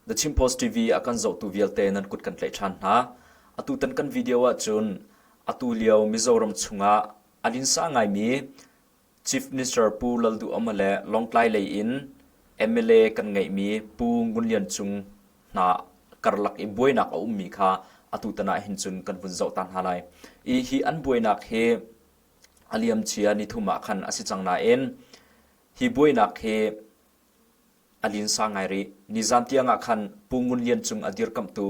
The Chin Post TV a kan zohtu vialte nan kut kan tlaih ṭhan hna. Atutan kan video ahcun atu lio Mizoram chungah a linsa ngaimi Chief Minister Pu Lalduhoma le Lawngtlai lei in MLA kan ngeihmi Pu Ngun Lian Cung hna karlak i buainak a ummi kha atutan ah hin cun kan vun zoh ta hna lai. I hi an buainak hi a liamcia nithum ah khan a si cang nain hi buainak hi a linsa ngai rih. Nizan tiang ah khan Pu Ngun Lian Cung a dirkamhtu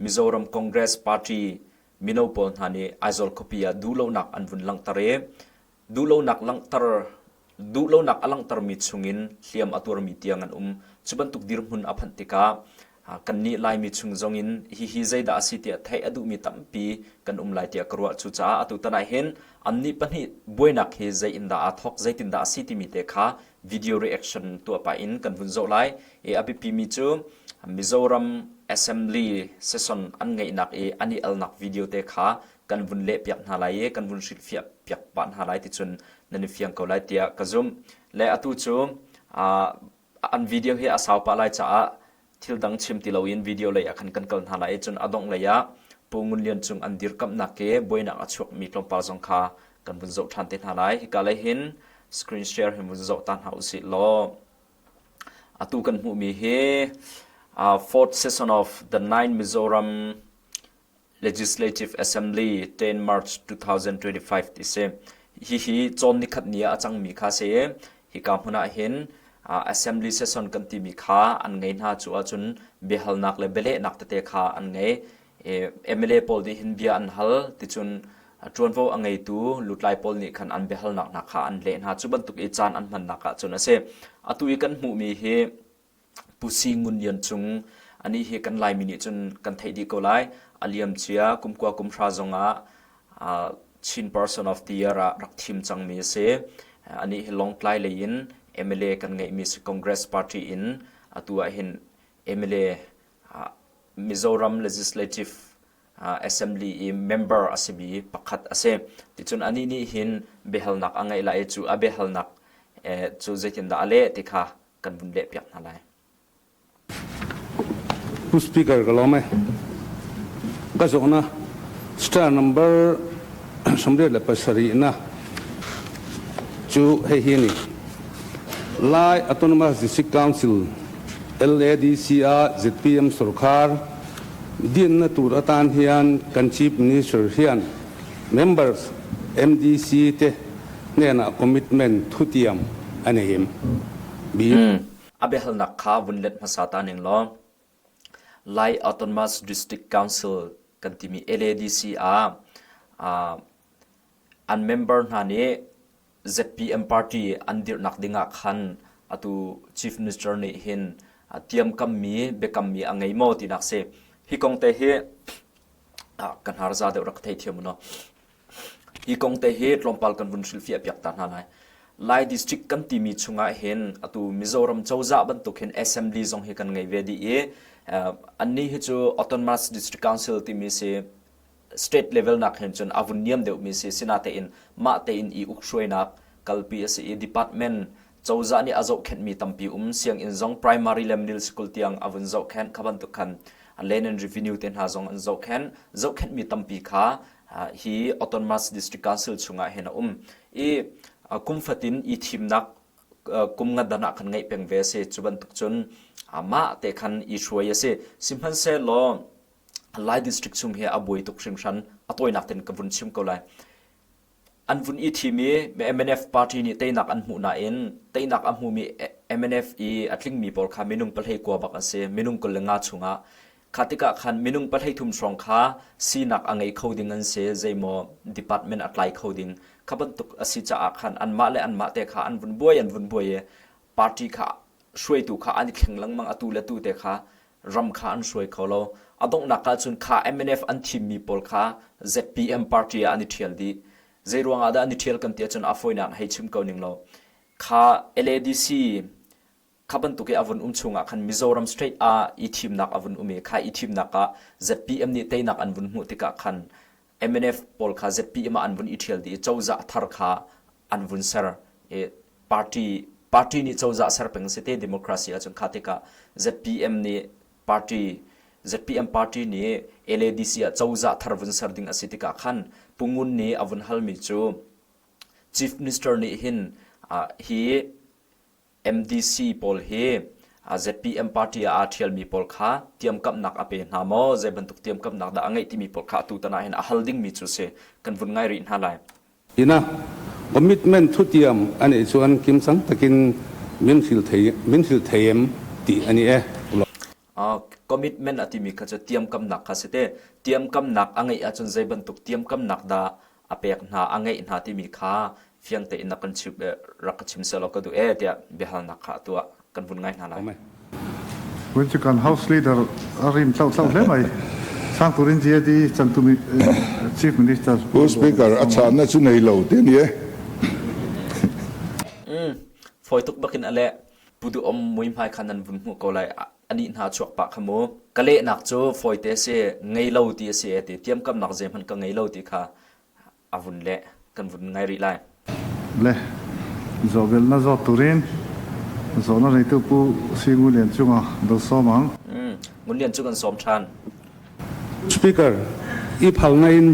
Mizoram Congress Party mino pawl hna nih Aizawl khuapi ah duhlonak an vun langhter i duhlonak langhter duhlonak a langhtermi chungin hliam a tuarmi tiang an um. Cu bantuk dirhmun a phanh tikah kannih Laimi chung zongin hihi zeidah a si tiah theih a duhmi tampi kan um lai tiah ka ruah. Cucaah atutan ah hin annih pahnih buainak hi zei in dah aa thawk, zeitindah a si timi te kha video reaction tuah pah in kan vun zoh lai. I a biapimi cu Mizoram Assembly session an ngeihnak i an i alnak video te kha kan vun lehpiak hna lai i kan vun hrilhfiah piak pah hna lai ti cun nan i fiang ko lai tiah ka zumh. Le atu cu an video hi a sau pah lai caah thil dang chim ti loin video lei ah khan kan kal hna lai i cun a dongh lei ah Pu Ngun Lian Cung an dirkamhnak i buainak a chuakmi tlawmpal zong kha kan vun zoh ṭhan te hna lai. Hika lei hin screen share hin vun zoh ta hna usih law atu kan hmuhmi hi fourth session of the nine Mizoram Legislative Assembly 10 March 2025 ti si. Hihi cawn nikhat ni ah a cangmi kha si i hika hmun ah hin assembly session kan timi kha an ngei hna cu ahcun biahalnak le bialehnak tete kha an ngei. MLA pawl nih hin bia an hal ticun ṭuanvo a ngeitu lutlai pawl nih khan an biahalnak hna kha an leh hna. Cu bantuk i caan an hmannak ahcun a si. Atu i kan hmuhmi hi Pu Si Ngun Lian Cung anih hi kan Laimi nih cun kan theih dih ko lai. A liamcia kumkua kumhra zongah Chin Person of the Year ah rak thim cangmi a si. Anih hi Lawngtlai lei in MLA kan ngeihmi si Congress Party in atu ah hin MLA Mizoram Legislative Assembly i member a simi pakhat a si. Ticun anih nih hin biahalnak a ngeih lai i cu a biahalnak cu zeitindah a leh ti kha kan vun lehpiak hna lai. Pu Speaker ka lawm e. Ka zawhna star number 87 na cu hei hi ni Lai Autonomous District Council LADC ah ZPM sarkar dinna tur atan hian kan Chief Minister hian members MDC te hnenah commitment thutiam a nei em? Bi. A biahalnak kha vun let hmasa ta ning law Lai Autonomous District Council kan timi LADC ah an member hna nih ZPM party an dirhnak dingah khan atu Chief Minister nih hin tiamkammi biakammi a ngei maw tinak si. Hi kong te hi ka hnar za deuh rak theithiam u law. Hi kong te hi tlawmpal kan vun hrilhfiah piak ta hna lai. Lai district kan timi chungah hin atu Mizoram cozah bantuk hin assembly zong hi kan ngei ve dih i annih hi cu Autonomous District Council timi si state level nak hin cun a vun niam deuhmi si sinatein mah tein i ukhruainak kalpi a si i department cozah nih a zohkhenhmi tampi um sianginn zong primary le middle school tiang a vun zohkhenh kha bantuk khan land and revenue te hna zong an zohkhenh zohkhenhmi tampi kha hi Autonomous District Council chungah hin a um i kum fatin i thimnak kum nga dan ah khan ngeih peng ve a si cu bantuk cun mah te khan i hruai a si sihmanhsehlaw Lai district chung hi a buai tuk hringhran a tawinak ten ka vun chim ko lai An vun i thim i MNF party nih teinak an hmuh nain teinak a hmumi MNF i a tlingmi pawl kha minung pahlei kua bak an si. Minung 25 chungah. Kha tikah khan minung pahlei thum hrawng kha sinak a ngei kho ding an si, zeimaw department a tlai kho ding. Kha bantuk a si caah khan anmah le anmah te kha an vun buai an vun buai i party kha hruaitu kha an i thleng lengmang atu le tu te kha ram kha an hruai kho lo. A donghnak ah cun kha MNF an thimmi pawl kha ZPM party ah an i ṭhial dih. Zei ruangah dah an i ṭhial kan ti ahcun a fawinak hei chim ko ning law kha LADC kha bantuk i a vun um chungah khan Mizoram state ah i thimnak a vun um i kha i thimnak ah ZPM nih teinak an vun hmuh tikah khan MNF pawl kha ZPM ah an vun i ṭhial dih i cozah thar kha an vun ser i party party nih cozah ser peng si te democracy ahcun kha tikah ZPM nih party ZPM party nih LADC ah cozah thar vun ser ding a si tikah khan Pu Ngun nih a vun halmi cu Chief Minister nih hin hi MDC pawl hi ZPM party ah aa ṭhialmi pawl kha tiamkamnak a pe hna maw? Zei bantuk tiamkamnak dah a ngeih timi pawl kha atu tan ah hin a hal dingmi cu si. Kan vun ngai rih hna lai. Ina commitment thutiam a neih chuan kimchang takin min hril thei min hril thei em ti ani e. Commitment a timi kha cu tiamkamnak kha si te. Tiamkamnak a ngeih ahcun zei bantuk tiamkamnak dah a pek hna, a ngeih hna timi kha fiang tein na kan chim rak ka chim selaw ka duh ee tiah biahalnak kha tuah kan vun ngai hna lai. When chu kan House Leader a rim tlau tlau hle mai. Sangturin GAD changtu Chief Minister. Pu Speaker a chan na chu nei lo te ni e. Foi tuk bakin a leh. Pu Du Om mui hmai khan nan vun hmuh ko lai. Ani hna chuak pah kha mu. Ka lehnak cu foi te si ngei lo ti a si e ti tiamkamnak zeihmanh ka ngei lo ti kha a vun le kan vun ngai rih lai. Le zawhbelna zawt turin zawhna neitu Pu Si Ngun Lian cungah do sawm ang. Ngun Lian cu kan sawm ṭhan. Speaker, i phalna in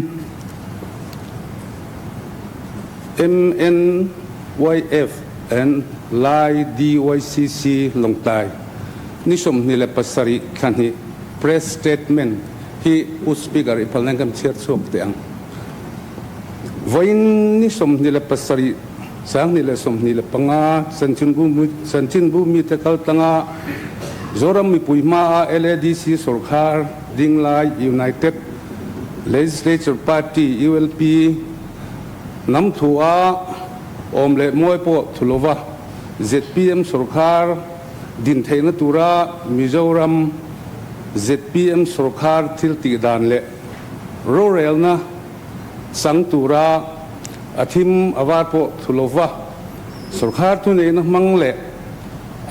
MNYF and Lai DYCC Lawngtlai ni 27 thla hnih press statement hi Pu Speaker i phalna in kan chiar chuak te ang. Voin ni 27 25 chanchinbu mite kaltlanga Zoram mipui hma ah LADC sorkar dinglai United Legislature Party ULP hnam thu ah awm leh mawi pawh thu lova ZPM sorkar din theihna tura Mizoram ZPM sorkar thil tih dan leh Rorelna chang tura a thim a var pawh thu lova sorkar thuneihna hmang leh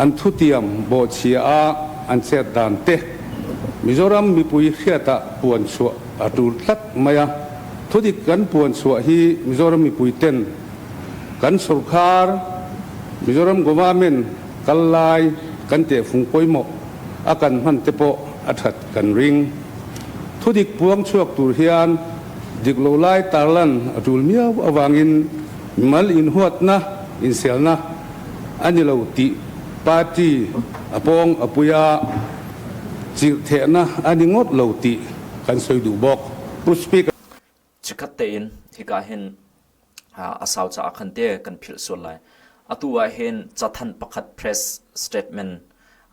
an thutiam bawhchhia a an chet dan te Mizoram mipui hriatah puan chhuah a tul tlat mai a. Thudik kan puan chhuah hi Mizoram mipui ten kan sorkar Mizoram Government kal lai kan tehfung pawimawh a kan hman te pawh a that kan ring. Thudik puang chhuak tur hian dik lo lai tarlan a tul miau avangin mimal inhuatna, inselna a ni lo tih party a pawng a pui a, chirhthehna a ni ngawt lo tih kan sawi duh bawk. Pu Speaker. Chikkhat tein hika hin a sau caah khan te kan philh sual lai. Atu ah hin cathanh pakhat press statement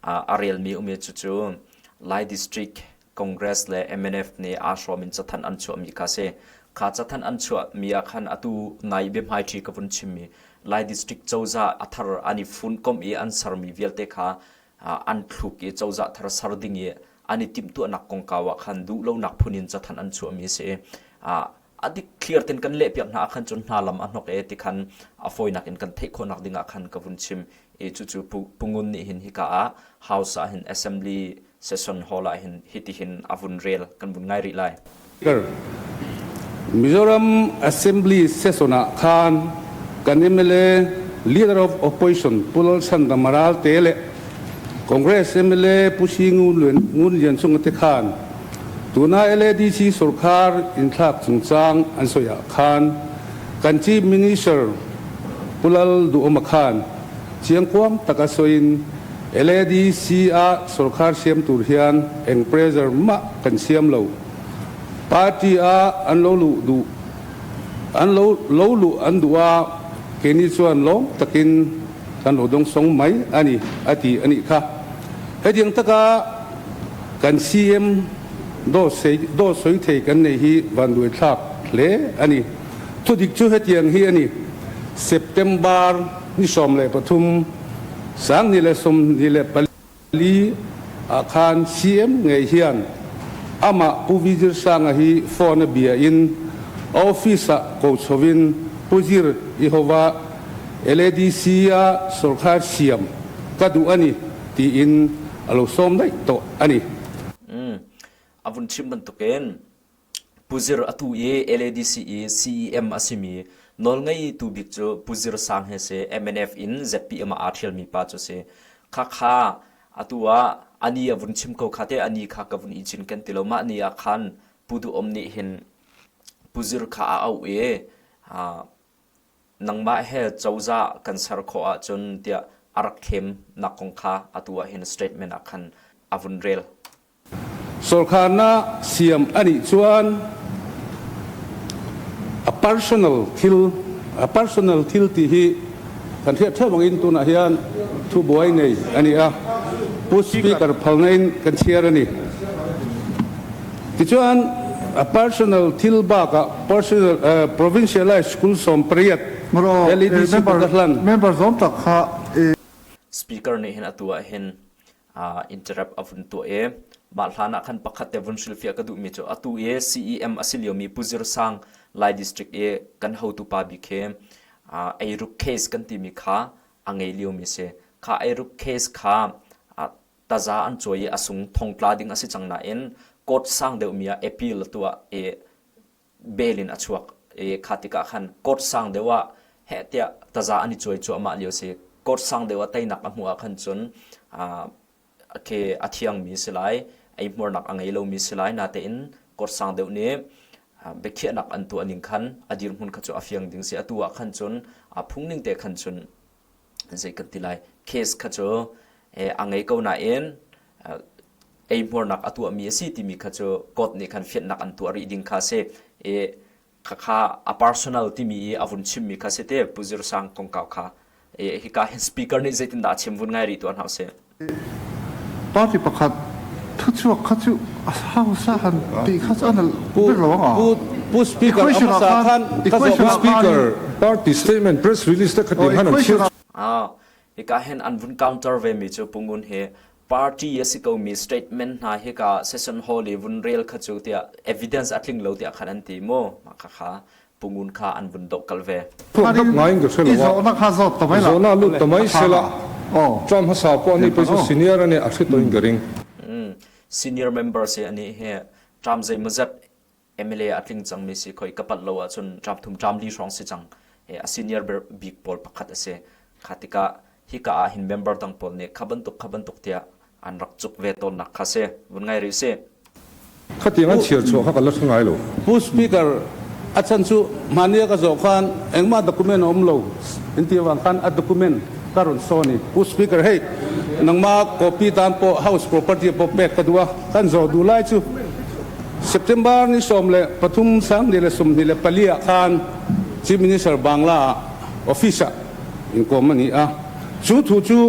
a relmi um i cucu Lai District Congress le MNF nih aa hrawm in cathanh an chuahmi kha a si. Kha cathanh an chuahmi ah khan atu nai biahmaiṭhi ka vun chimmi Lai District cozah a thar an i funkomh i an sermi vialte kha an thluk i cozah thar ser ding i an i timhtuahnak kongkau ah khan duhlonak phun in cathanh an chuahmi a si i a dik clear ten kan lehpiak hna ah khan cun hna lam a hnok e ti khan a fawinak in kan theih khawhnak ding ah khan ka vun chim i cucu Pungun nih hin hika ah House ah hin Assembly session hall ah hin hiti hin a vun rel kan vun ngai rih lai. Mizoram Assembly session ah khan kan MLA Leader of Opposition Pu Lalchhandama Ralte le Congress MLA Pu Si Ngun Lian Sung te khan Tuna LADC sorkar inthlak chungchang an sawi ah khan kan Chief Minister Pu Lal Duhoma khan chiangkuang taka sawiin LADC ah sorkar siam tur hian eng pressure mah kan siam lo. Party ah an lo luh duh an lo lo luh an duh a keini chuan lawm takin kan lo dawngsawng mai ani a ti anih kha. Hetiang taka Kan CM dawt soi thei kan nei hi vanduaithlak hle a ni. Thudik chu hetiang hi a ni. September ni 13, 2024 ah khan CM ngei hian amah Pu Vijir Sanga hi phone a bia in a office ah ko chhovin Pu Zir i hova LADC ah sorkar siam ka duh a ni tiin a lo sawm daih tawh a ni. A vun chim bantukin Pu Zir atu i LADC i CEM a simi nawlngeitu bik cu Pu Zir Sang hi si MNF in ZPM ah aa ṭhialmi pa cu si. Khakha atu ah Ani a vun chim ko kha te ani kha ka vun i cinken ti lo. Mah ni ah khan Pu Duh Om nih hin Pu Zir kha a auh i nangmah he cozah kan ser khawh ahcun tiah a rak thlemnak kong kha atu ah hin statement ah khan a vun rel. Sorkharnak siam a nih chuan a personal thil a personal thil ti hi kan hriat ṭheu bangin tunah hian thubuai nei a ni a, Pu Speaker phalna in kan chhiar a ni. Tichuan a personal thil bakah personal provincialized school 18 LEDC kut a hlan. Member zawm tak kha Speaker nih hin atu ah hin interrupt a vun tuah i mah hlan ah khan pakhat te vun hrilhfiah ka duhmi cu atu i CEM a si liomi Pu Zir Sang Lai District i kan hotu pa bik hi eiruk case kan timi kha a ngei liomi si. Kha eiruk case kha taza an cuai i a sung thongtla ding a si cang nain court sang deuhmi ah appeal a tuah i bail in a chuak i kha tikah khan court sang deuh ah heh tiah taza an i cuai cuahmah lio si. Court sang deuh ah teinak a hmuh ah khan cun khi a thiangmi si lai, eihmuarnak a ngei lomi si lai, natein court sang deuh nih biakhiahnak an tuah ning khan a dirhmun kha cu a fiang ding si. Atu ah khan cun a phung ning te khan cun zei kan ti lai, case kha cu a ngei ko nain eihmuarnak a tuahmi a si timi kha cu court nih khan fianhnak an tuah rih ding kha a si. I khakha a personal timi i a vun chimmi kha si te Pu Zir Sang kongkau kha hika hin speaker nih zeitindah a chim vun ngai rih tuah hna usih. Party pakhat thuchuak kha cu a hausa han ti kha cu an ber lo anga. Pu Speaker a hmasa khan Pu Speaker party statement press release te khatin han an chir Ah hika hin an vun counter ve mi cu Pungun hi party a si ko mi statement hna hika session hall i vun rel kha cu tiah evidence a tling lo tiah khan an ti mu mah kha kha pungun kha an vun doh kal ve. Thuak ngai in ka hre lo a. Kha zawt ta mai la. Zawna lut ta mai sela. Trump hmasa pawh ani pei cu senior ani a hri to in ka ring. Senior member si ani hi Trump zeimawzat MLA a tling cangmi si khoi ka palh lo ahcun ṭam thum ṭam li hrawng si cang. A senior bik pawl pakhat a si. Kha tikah hika ah hin member dang pawl nih kha bantuk kha bantuk tiah an rak cuk ve tawnnak kha si. Vun ngai rih si. Khatiang an chir chuah kha ka la hre ngai lo. Pu Speaker, a chan cu hmani ka zoh khan engmah document a um lo in ti awang khan a document ka rawn sawn i Pu Speaker hei nangmah copy tan pawh house property pawh pek ka duh a kan zoh duh lai cu September ni 13 2024 ah khan Chief Minister Bangla ah office ah inkawm a ni a. Chu thu cu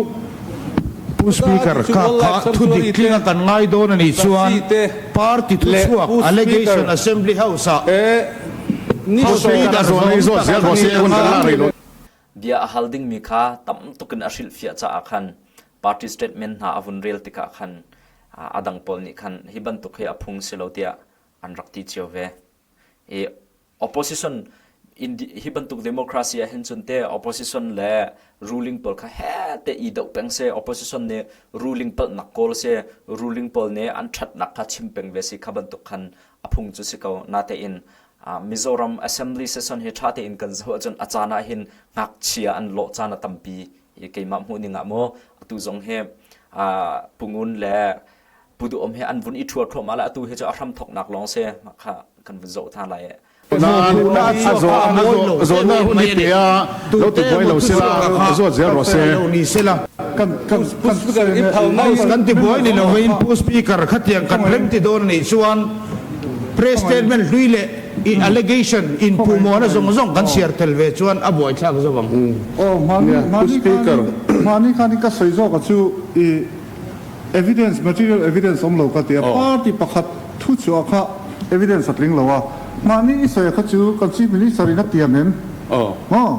Pu Speaker, kha kha thudik tling a kan ngai dawn a nih chuan party thuchhuak Allegation Assembly House ah House Leader zawm tak a ni ang a. Bia a hal dingmi kha tam tuk in a hrilhfiah caah khan party statement hna a vun rel tikah khan a dang pawl nih khan hi bantuk hi a phung si lo tiah an rak ti cio ve. I opposition in hi bantuk democracy ah hin cun te opposition le ruling pawl kha he te i doh peng se opposition nih ruling palhnak kawl se ruling pawl nih an ṭhatnak kha chim peng ve si kha bantuk khan a phung cu si ko natein Mizoram assembly session hi ṭha tein kan zoh ahcun a caan ah hin ngakchia an lawh caan a tampi i keimah hmuh ning ah maw atu zong hi Pungun le Pu Duh Om he an vun i ṭhuar thluahmah le atu hi cu a hram thawknak lawng si mah kha kan vun zoh hna lai. Zawtnak hun i pe a lo ti buai lo sila zawt zel rawh se. Kan ti buai ni lovin Pu Speaker khatiang kan rem ti dawn anih chuan press statement hlui leh i allegation in puhmawhna zawng zawng kan chhiar tel ve chuan a buaithlak zo ang. Aw hmani khan hmani khan ka sawi zawk a chu i Evidence, material evidence awm lo ka ti a, party pakhat thu chhuah kha evidence a tling lo a, mahni i sawi kha chu kan Chief Minister in a tiam em? Maw?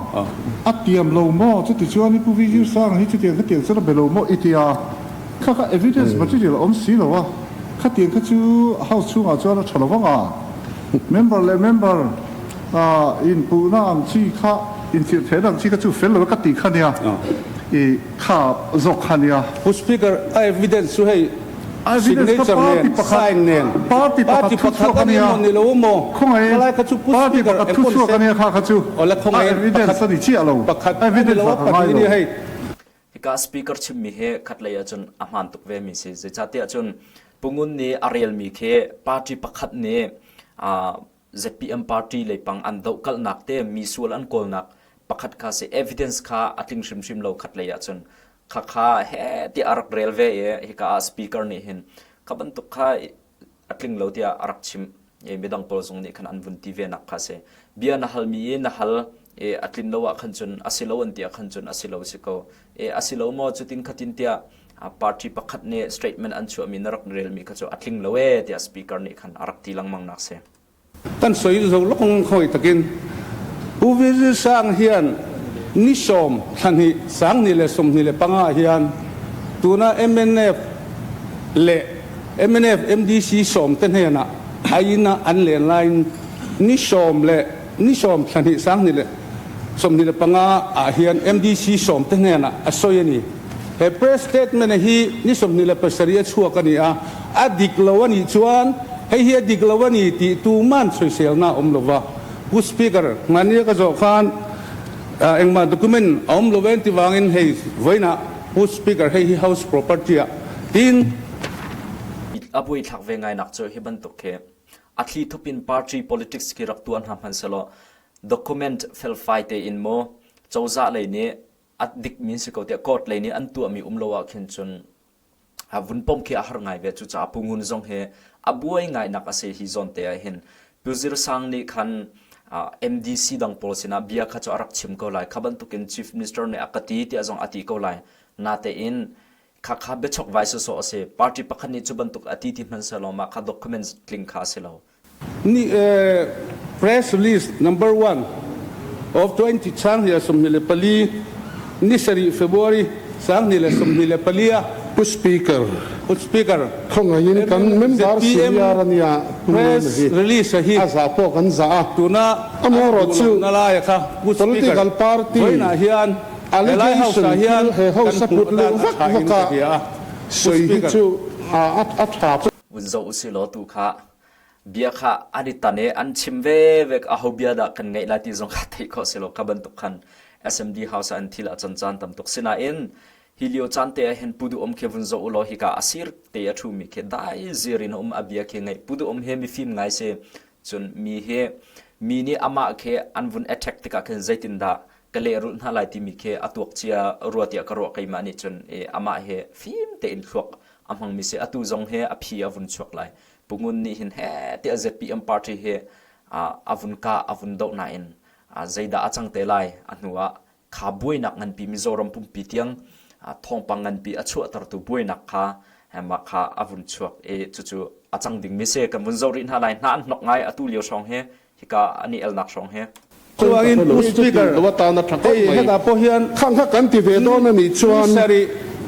A tiam lo maw? Chuti chuan i Pu Vijay Sanga hi chutiang khatiang chuan a be lo maw i ti a, kha kha evidence material a awm si lo a, khatiang kha chu House chhungah chuan a tha lo vang a, member leh member inpuhna ang chi kha inchirhthehna ang chi kha chu fel lo e ka ti kha nia i. Kha zawk kha nia. Pu Speaker, a evidence chu hei signature nen, sign nen, party pakhat a ni maw ni lo maw? Khalai kha chu Pu Speaker engpawh ni se. Awle khawngaih evidence a ni chiah lo. Pakhat a ni lo a, pahnih a ni hei. Hika speaker chimmi hi khatlei ahcun a hmaan tuk ve mi si. Zeicahtiah cun Pu Ngun nih a relmi khi party pakhat nih ZPM party leipang an dohkalhnak te mi sual an kawlnak pakhat kha si evidence kha a tling hrimhrim lo khatlei ahcun khakha he tiah a rak rel ve i hika ah speaker nih hin kha bantuk kha a tling lo tiah a rak chim i midang pawl zong nih khan an vun ti ve nak kha si. Bia na halmi i na hal i a tlin lo ah khan cun a si lo an ti ah khan cun a si lo si ko. E a si lo maw cutin khatin tiah party pakhat nih statement an chuahmi na rak relmi kha cu a tling lo ee tiah speaker nih khan a rak ti lengmang nak si. Kan soi zo lawng khoi takin Pu Vizir Sang hian ni sawm thla sang ni le 25 hian tuna MNF le MNF MDC sawm te hnenah aina an len lain ni sawm le ni sawm thla hnih sang ni le 25 ah hian MDC sawm te hnenah a soi ani. He press statement hi ni 27 a chuak ani a, a dik lo ani chuan hei hi a dik lo ani ti tu man soiselna om lova. Pu Speaker, ngani ka zo khan engmah document a om lo ven ti wangin hei voina Pu Speaker hei hi house property a tin A buai thlak ve ngai nak cu hi bantuk khi a thli thup in party politics khi rak tuan hna hmanhsehlaw document felfai tein maw cozah lei nih a dikmi si ko tiah court lei nih an tuahmi um lo ah khin cun vun pom khi a har ngai ve. Cucaah Pu Ngun zong hi a buai ngainak a si hi zawn te ah hin. Pu Zir Sang nih khan MDC dang pawl sinah bia kha cu a rak chim ko lai. Kha bantukin Chief Minister nih a ka ti tiah zong a ti ko lai. Natein khakha biachok vai sawsawh a si. Party pakhat nih cu bantuk a ti ti hmanh sehlaw mah kha documents tling kha a si lo. Ni press release number one of 20 sang hi 24 ni sarih February sang ni le 24 ah Pu Speaker Pu Speaker khawngaihin kan member senior ania press release hi a za pawh kan za a tuna amarawh chu na lai kha Pu Speaker political party voina hian allegation hian he house a put luh vak vak a soi hi chu a tha Vun zoh usih law tu kha bia kha an i tan i an chim vevek aho bia dah kan ngaih lai ti zong kha theih khawh si lo kha bantuk khan SMD House ah an thil a can caan tam tuk sinain hi lio caan te ah hin Pu Duh Om khi vun zoh u law hika a sir te a ṭhumi khi dai zir in a um a bia khi ngaih Pu Duh Om hi mifim ngai si cun mi hi mi nih amah khi an vun attack tikah khin zeitindah ka lehrulh hna lai timi khi a tuak cia rua tiah ka ruah keimah nih cun amah hi fim tein thluak a hmangmi si atu zong hi a phi a vun chuak lai Pu Ngun nih hin he tiah ZPM party hi a vun kah a vun doh nain zeidah a cang te lai a hnu ah kha buainak nganpi Mizoram pumpi tiang thawngpang nganpi a chuahtertu buainak kha mah kha a vun chuak i cucu a cang dingmi si kan vun zoh rih hna lai hna an hnok ngai atu lio hrawng hi hika an i elnak hrawng hi. Chuangin Pu Speaker, hei hetah pawh hian khang kha kan ti ve dawn a nih chuan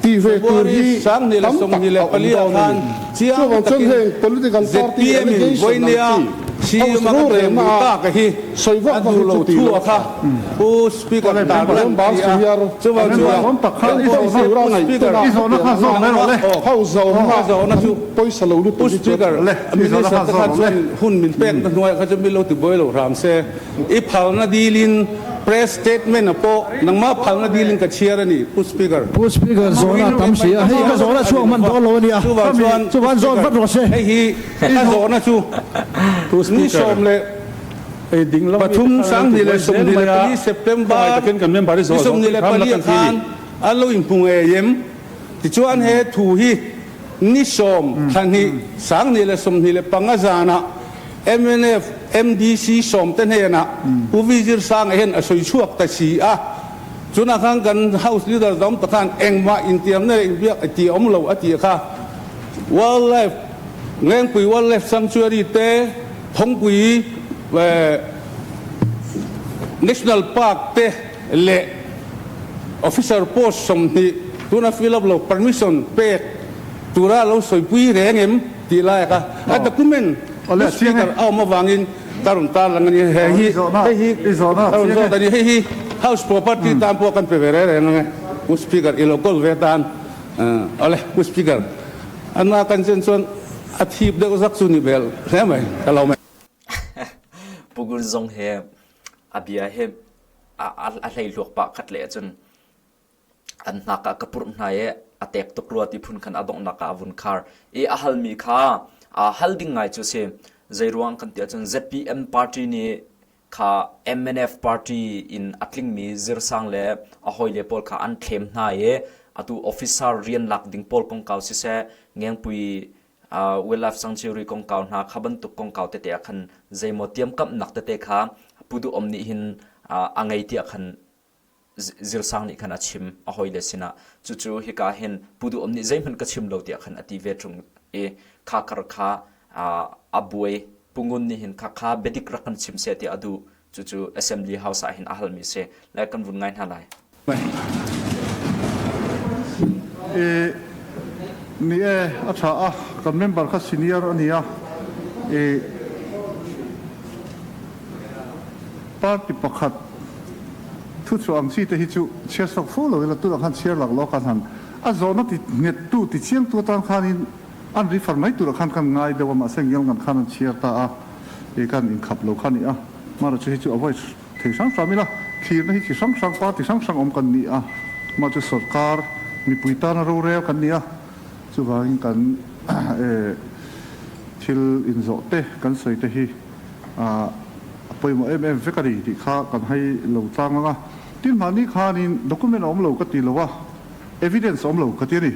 ti ve tur hi tam tak a awm dawn a ni. Chuvang chuan heng political party allegation ang chi house rorelna ah sawi vak vak hi chu ti lo kha. Pu Speaker chuvang chuan house tura ngaihtuahna house zawnna kan pawisa lo lutuk hi chu a tha. Minister te kha chuan hun min pek na hnuaiah kha chuan min lo ti buai lo hram se. I phalna dilin press statement a pawh nangmah phalna dilin ka chhiar a ni Pu Speaker. Pu Speaker zawhna a tam si a, hei ka zawhna chhuak hman dawn lo a nia. Chuvang chuan Chuvan zawn vat rawh se. Hei hi ka zawhna chu ni sawm leh pathum 2024 September ni 24 ah khan an lo inhmu ngei em? Tichuan he thu hi Ni sawm thla hnih 2025 zanah mnf MDC sawm te hnenah Pu Vizir Sanga hian a sawi chhuak ta si a. Chunah khan kan House Leader dang ta khan engmah intiamna leh inbiak a ti awm lo a ti kha. Wildlife Lengpui Wildlife Sanctuary te, Thongpui National Park te leh Officer post 20 tuna fill up lo permission pek tura lo sawipui reng em tih lai a kha a document Pu Speaker a awm avangin ka rawn tarlang a ni. Hei hi hei hi ka rawn zawt a ni. Hei hi House property tan pawh kan pe ve reng reng ang e Pu Speaker i lo kawl ve tan awle Pu Speaker a na kan chen chuan a thip deuh zak chu ni bel hle mai ka lo mai. Pu Gun zong hi a bia hi a hleihluak pah khat le ahcun. An hnak ah ka purh hna i a tek tuk rua ti phun khan a donghnak ah a vun khar. I a halmi kha hal ding ngai cu a si. Zeiruang kan ti ahcun ZPM party nih kha MNF party in a tlingmi Zirsang le a hawile pawl kha an thlem hna i atu officer rian lak ding pawl kongkau siseh, Ngengpui Wildlife Sanctuary kongkau hna kha bantuk kongkau tete ah khan zeimaw tiamkamnak tete kha Pu Duh Om nih hin a ngei tiah khan Zirsang nih khan a chim a hawile sinah. Cucu hika hin Pu Duh Om nih zeihmanh ka chim lo tiah khan a ti ve ṭung i kha kar kha a buai. Pu Ngun nih hin khakha biadik rak kan chim seh tiah a duh. Cucu Assembly House ah hin a halmi a si. Le kan vun ngai hna lai. Ni e, a ṭha a, kan member kha senior a ni a. Party pakhat thuchuah ang chi te hi chu chhiar sak fo lo ila tunah khan chhiar laklawh khan han a zawhna ti nghettu ti chiangtu atan khanin an refer mai turah khan kan ngai deuh a mahse ngial ngan khan an chhiar ta a i kan inkhap lo kha ni a mara chu hi chu a vawi thei hrang hram ila thlirna hi chi hrang hrang party hrang hrang awm kan ni a mah chu sorkar mipui tana rorel kan ni a chuvangin kan thil inzawh te kan sawi te hi a pawimawh em em vek a ni tih kha kan hai lo tlang ang a. Tin mahni khanin document a awm lo ka ti lo a, evidence a awm lo ka ti a ni.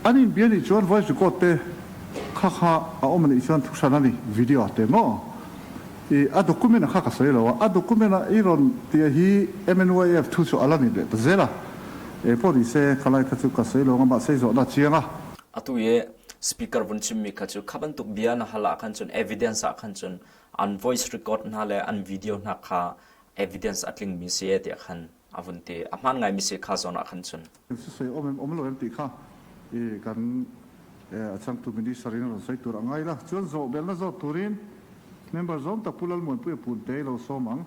An inbia nih chuan voice record te kha kha a awm a nih chuan thuhran a ni, video ah te maw? I a document a kha ka sawi lo a, a document a i rawn tia hi MNYF thu chu a la ni leh ta zel a, e pawh ni se khalai kha chu ka sawi lo ang a, mahse i zawhna a chiang a. Atu i Speaker vun chimmi kha cu kha bantuk bia na hal ah khan cun evidence ah khan cun an voice record hna le an video hna kha evidence a tlingmi si e tiah khan a vun ti. A hmaan ngaimi si kha zawn ah khan cun. Siseh om em om lo em ti kha i kan a changtu minister in rawn sawi tur a ngai la. Chuan zawh belna zawt turin member zawm tak Pu Lalmuanpuia Punte i lo sawm ang.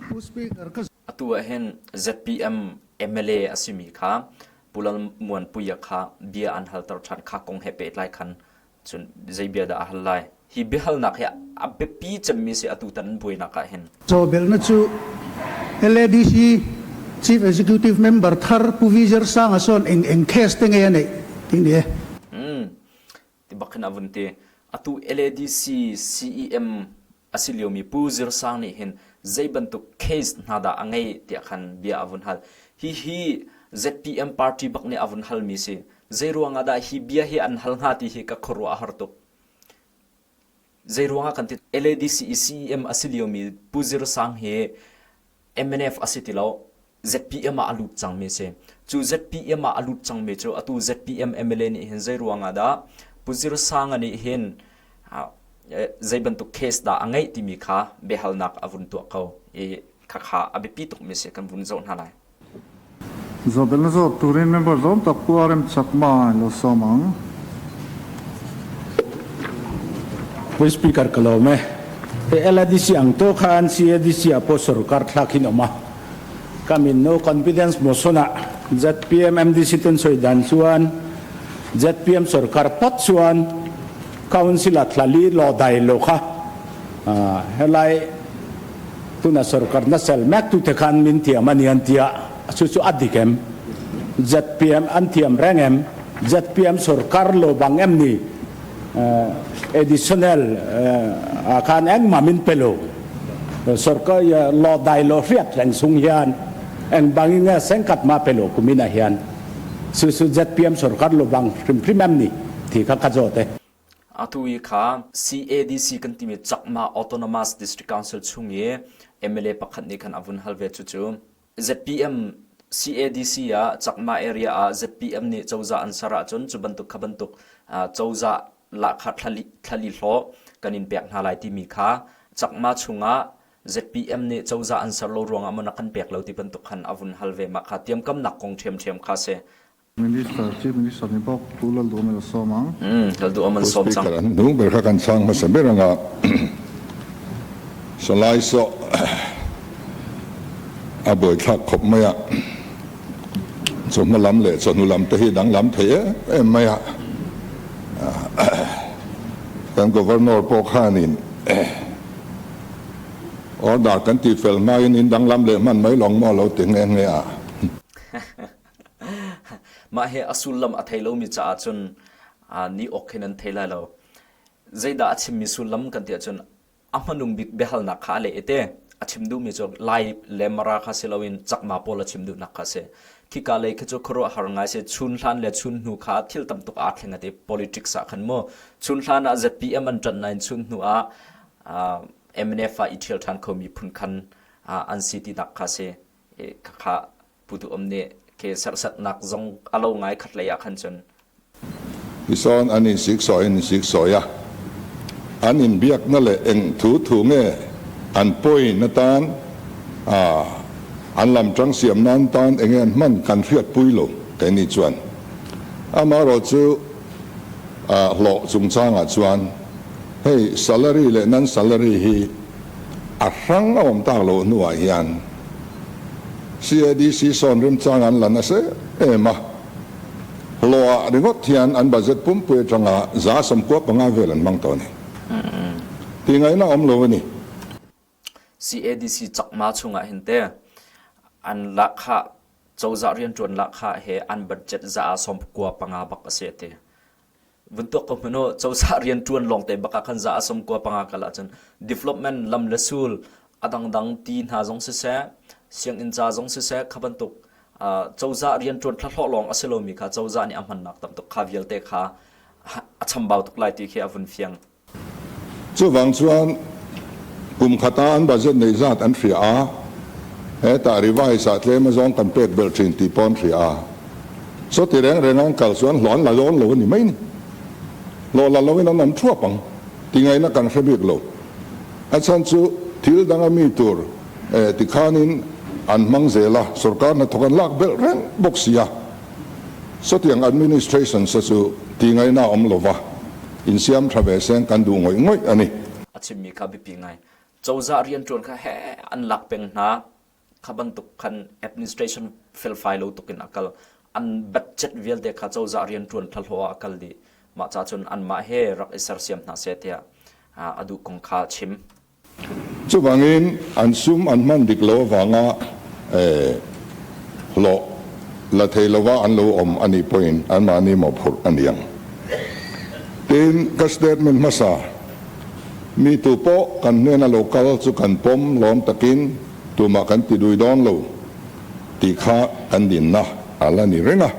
Pu Speaker ka Atu ah hin ZPM MLA a simi kha Pu Lalmuanpuia kha bia an halter ṭhan kha kong he pehtlai khan cun zei bia dah a hal lai? Hi biahalnak hi a biapi cemmi si atutan an buainak ah hin. Cawbelna cu LADC Chief Executive Member thar Pu Vizer Sanga sawn eng eng case te nge a neih ti ni e. Ti bak khin a vun ti. Atu LADC CEM a si liomi Pu Zir Sang nih hin zei bantuk case hna dah a ngeih tiah khan bia a vun hal. Hihi ZPM party bak nih a vun halmi si. Zei ruangah dah hi bia hi an hal hnga ti hi ka khuaruah a har tuk. Zei ruangah kan ti LADC i CEM a si liomi Pu Zir Sang hi MNF a si ti lo. ZPM ah a lut cangmi a si. Cu ZPM ah a lut cangmi cu atu ZPM MLA nih hin zei ruangah dah Pu Zir Sanga nih hin zei bantuk case dah a ngeih timi kha biahalnak a vun tuah ko i khakha a biapi tukmi si kan vun zoh hna lai. Zawbel na zawt turin member zawm tak Pu RM Chakma lo sawm ang. Pu Speaker ka lawm e. He LADC ang to khan CADC ah pawh sorkar thlak hin awm a. Ka min no confidence motion ah ZPM MDC ten soi dan chuan ZPM sorkar pot chuan council a thlali lo dai lo kha helai tuna sorkar na sel mek tu te khan min thiam ani an tia chu chu adik em ZPM an thiam reng em ZPM sorkar lo bang em ni additional khan engmah min pe lo sorkar lo dai lo hriat reng sung hian eng bangin nge sengkhat ma pe lo kumin ah hian su su ZPM sorkar lo bang hrim hrim em ni thi kha ka zawt e. Atu i kha CADC kan timi Chakma Autonomous District Council chung i MLA pakhat nih khan a vun hal ve cucu ZPM CADC ah Chakma area ah ZPM nih cozah an ser ahcun cu bantuk kha bantuk cozah lahkhah thlali hlawh kan in pek hna lai timi kha Chakma chungah ZPM nih cozah an ser lo ruangah maw na kan pek lo ti bantuk khan a vun hal ve mah kha tiamkamnak kong ṭhiamṭhiam kha si. Minister, Chief Minister nih bawk tu lal duh an sawm ang. Lal duh an sawm cang. Speaker an hnung ber kha kan chang hmasa ber anga salai so a buai thlak khawp mai a chawhma lam leh chawhnu lam te hi danglam thei em em mai a kan governor pawh khanin order kan ti fel hmain in danglam leh hman mai lawng maw lo ti nghe nghe a. Mah hi a sullam a thei lomi caah cun ni awk hin an thei lai lo. Zeidah a chimmi sullam kan ti ahcun a hmanung bik biahalnak kha a leh i te a chim duhmi cu Lai le Mara kha si loin Chakma pawl a chim duhnak kha a si. Khika lei khi cu khuaruahhar ngai si. Chun hlan le chun hnu kha thil tam tuk aa thleng a ti politics ah khan mu. Chun hlan ah ZPM an ṭanh nain chun hnu ah MNF ah i ṭhial ṭhan khomi phun khan an si tinak kha si. Khakha Pu Duh Om nih ke serhsatnak zong a lo ngai khat lei ah khan cun. Tisawn an in siksawi in siksawi a, an in biakna leh eng thu thu nge an pawi na tan an lamṭang siam nan tan enge an hman kan hriatpui lo keini chuan. Amaherawhchu hlawh chungchangah chuan hei salary leh non salary hi a hrang a awm tak loh hnuah hian CADC sawn remchang an la nasa em a, hlawh ah ringawt hian an budget pumpui atanga 95% vel an hmang tawh a ni. Tih ngaihna a awm lo a ni. CADC Chakma chungah hin te an lahkhah cozah rianṭuan lahkhah he an budget 95% bak a si a ti. Vun tuak ko hmanh u, cozah rianṭuan lawngte bak ah khan 95% kal ahcun development lam le sul a dangdang ti hna zong siseh, sianginn ca zong siseh, kha bantuk cozah rianṭuan thlahlawh lawng a si lomi kha cozah nih a hmannak tam tuk kha vialte kha a chambau tuk lai ti khi a vun fiang. Chuvang chuan kum khat ah an budget neih zat an hria a, hetah revise ah tlem azawng kan pek belh thin tih pawh an hria a. Sawti reng reng an kal chuan hlawh an la dawn lo a ni mai ni. Hlawh la loin an awm thuap ang ti ngaihna kan hre bik lo. A chhan chu thil dang a mi tur tikhanin an hmang zel a, sorkar hnathawk an lak belh reng bawk si a. Sawtiang administration sa chu ti ngaihna a awm lova, insiam tha ve seng kan duh ngawih ngawih a ni. A chimmi kha biapi ngai. Cozah rianṭuan kha heh an lak peng hna. Kha bantuk khan administration felfai lo tuk in a kal. An budget vialte kha cozah rianṭuan thlahlawh ah a kal dih. Mah ca cun anmah he rak i sersiam hna seh tiah a duh kong kha a chim. Chuvangin an sum an hman dik lo avanga hlawh la thei lova an lo awm a nih pawhin anmahni mawhphurh a ni ang. Tin, ka statement hmasa, Mi tu pawh kan hnena lo kal chu kan pawm lawm takin tumah kan ti dui dawn lo tih kha kan dinna a la ni reng a.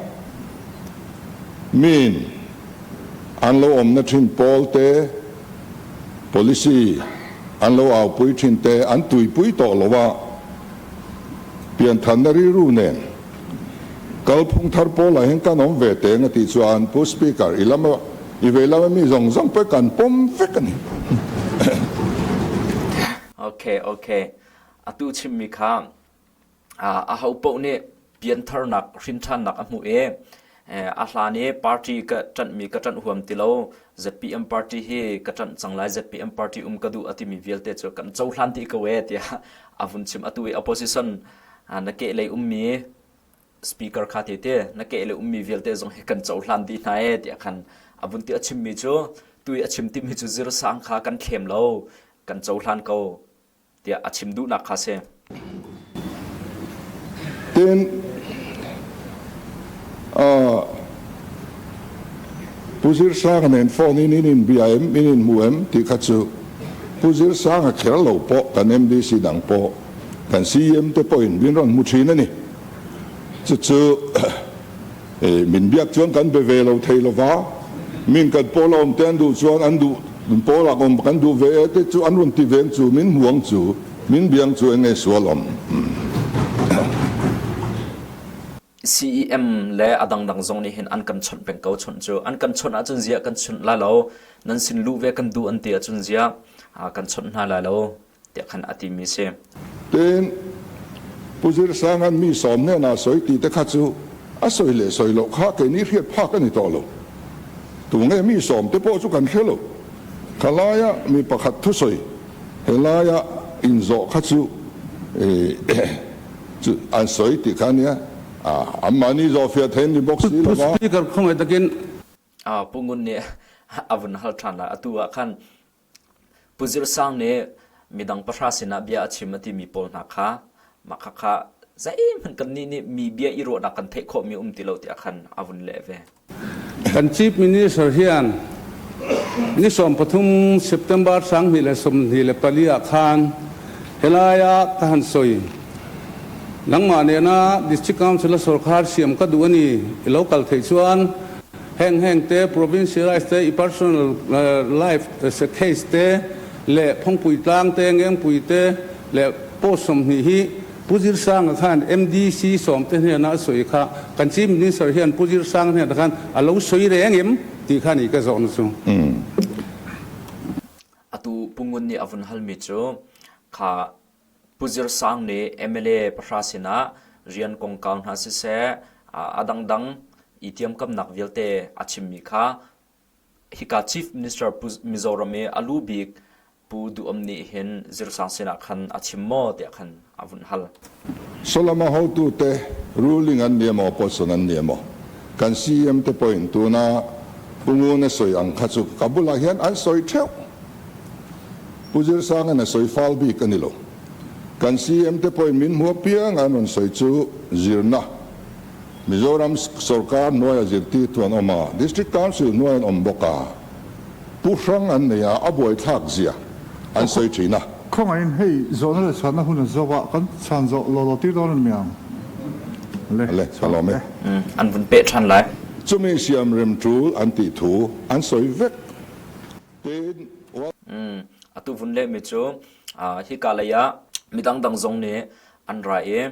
Miin an lo awmna thin pawl te, Policy an lo aupui thin te an tuipui tawh lo a, pianthanna rilru nen kalphung thar pawlah hian kan awm ve teng a tih chuan Pu Speaker i lama i vei lama mi zawng zawng pawh kan pawm vek a ni. Ok ok atu chimmi kha Aho paoh nih piantharnak hrinṭhannak a hmuh i a hlan i party ka ṭanhmi ka ṭanh huam ti lo, ZPM party hi ka ṭanh cang lai, ZPM party um ka duh a timi vialte cu kan cohlan dih ko ee tiah a vun chim. Atu i opposition na kehlei ummi speaker kha te te na kehlei ummi vialte zong hi kan cohlan dih hna ee tiah khan a vun ti. A chimmi cu tu i a chim timi cu zirsang kha kan thlem lo, kan cohlan ko tiah a chim duhnak kha a si. Tin Pu Zir Sang nen phone in in in bia em in in hmu em ti kha chu Pu Zir Sang a kher lo pawh kan MDC dang pawh kan CM te pawhin min rawn hmu thin a ni. Chu chu Min biak chuan kan be ve lo thei lova, min kan pawl a awm te an duh chuan an duh pawl ah awm kan duh ve e te chu an rawn ti veng chu min hmu ang chu, min biang chu enge sual awm. CEM le a dangdang zong nih hin an kan chawnh peng ko chawnh cu an kan chawnh ahcun ziah kan chunh lai lo nan sin luh ve kan duh an ti ahcun ziah kan chawnh hna lai lo tiah khan a timi si. Tin, Pu Zir Sang an mi sawm hnenah sawi ti te kha cu a sawi le sawi lo kha keini hriat phak an i tawh lo. Tu nge mi sawm te pawh cu kan hre lo. Kha lai ah mi pakhat thusawi he lai ah in zawh kha cu cu an sawi ti kha nia anmah nih zawhfiah thei an ni bawk si lo va. Speaker khawngaih takin Pu Ngun nih a vun hal ṭhan lai. Atu ah khan Pu Zir Sang nih midang pahra sinah bia a chim a timi pawl hna kha mah khakha Zeihmanh kannih nih mi bia i ruahnak kan theih khawhmi um ti lo tiah khan a vun leh ve. Kan Chief Minister hian ni 13 September 2024 ah khan helai ah ka han sawi. Nangmah nena District Council a sorkar siam ka duh a ni i lo kal theih chuan heng heng te provincialize te i personal life case te le Phongpui tlang te Ngengpui te le post 20 hi Pu Zir Sanga khan MDC sawmte hnenah a sawi kha kan Chief Minister hian Pu Zir Sanga hnenah khan a lo sawi reng em ti kha ni ka zawhna chu. Atu Pu Ngun nih a vun halmi cu kha Pu Zir Sang nih MLA pahra sinah rian kongkau hna siseh a dangdang i tiamkamnak vialte a chimmi kha Hika Chief Minister Pu Mizoram i a lu bik Pu Duh Om nih hin Zirsang sinah khan a chim maw tiah khan a vun hal. Solama hotute ruling an ni emaw opposition an ni emaw kan CM te pawhin tuna Pu Ngun a sawi ang kha chu ka bulah hian an sawi theuh. Pu Zirsanga'n a sawi fal bik a ni lo. Kan CM te pawhin min hmu apiang an rawn sawi chu zirna Mizoram sorkar hnuaia zirtirtu an awm a, District Council hnuai an awm bawk a, pu hrang an nei a, a buaithlak zia an sawi thin a. Khawngaihin hei zawhna leh chhanna hun an zawk a, kan chhan zawh law law tir dawn a ni mai ang. Le, Le, ka lawm e. An vun peh than lai. Chumi siam rem tul an tih thu an sawi vek. Tin, Atu vun lehmi cu hika lei ah midang dang zong nih an ra i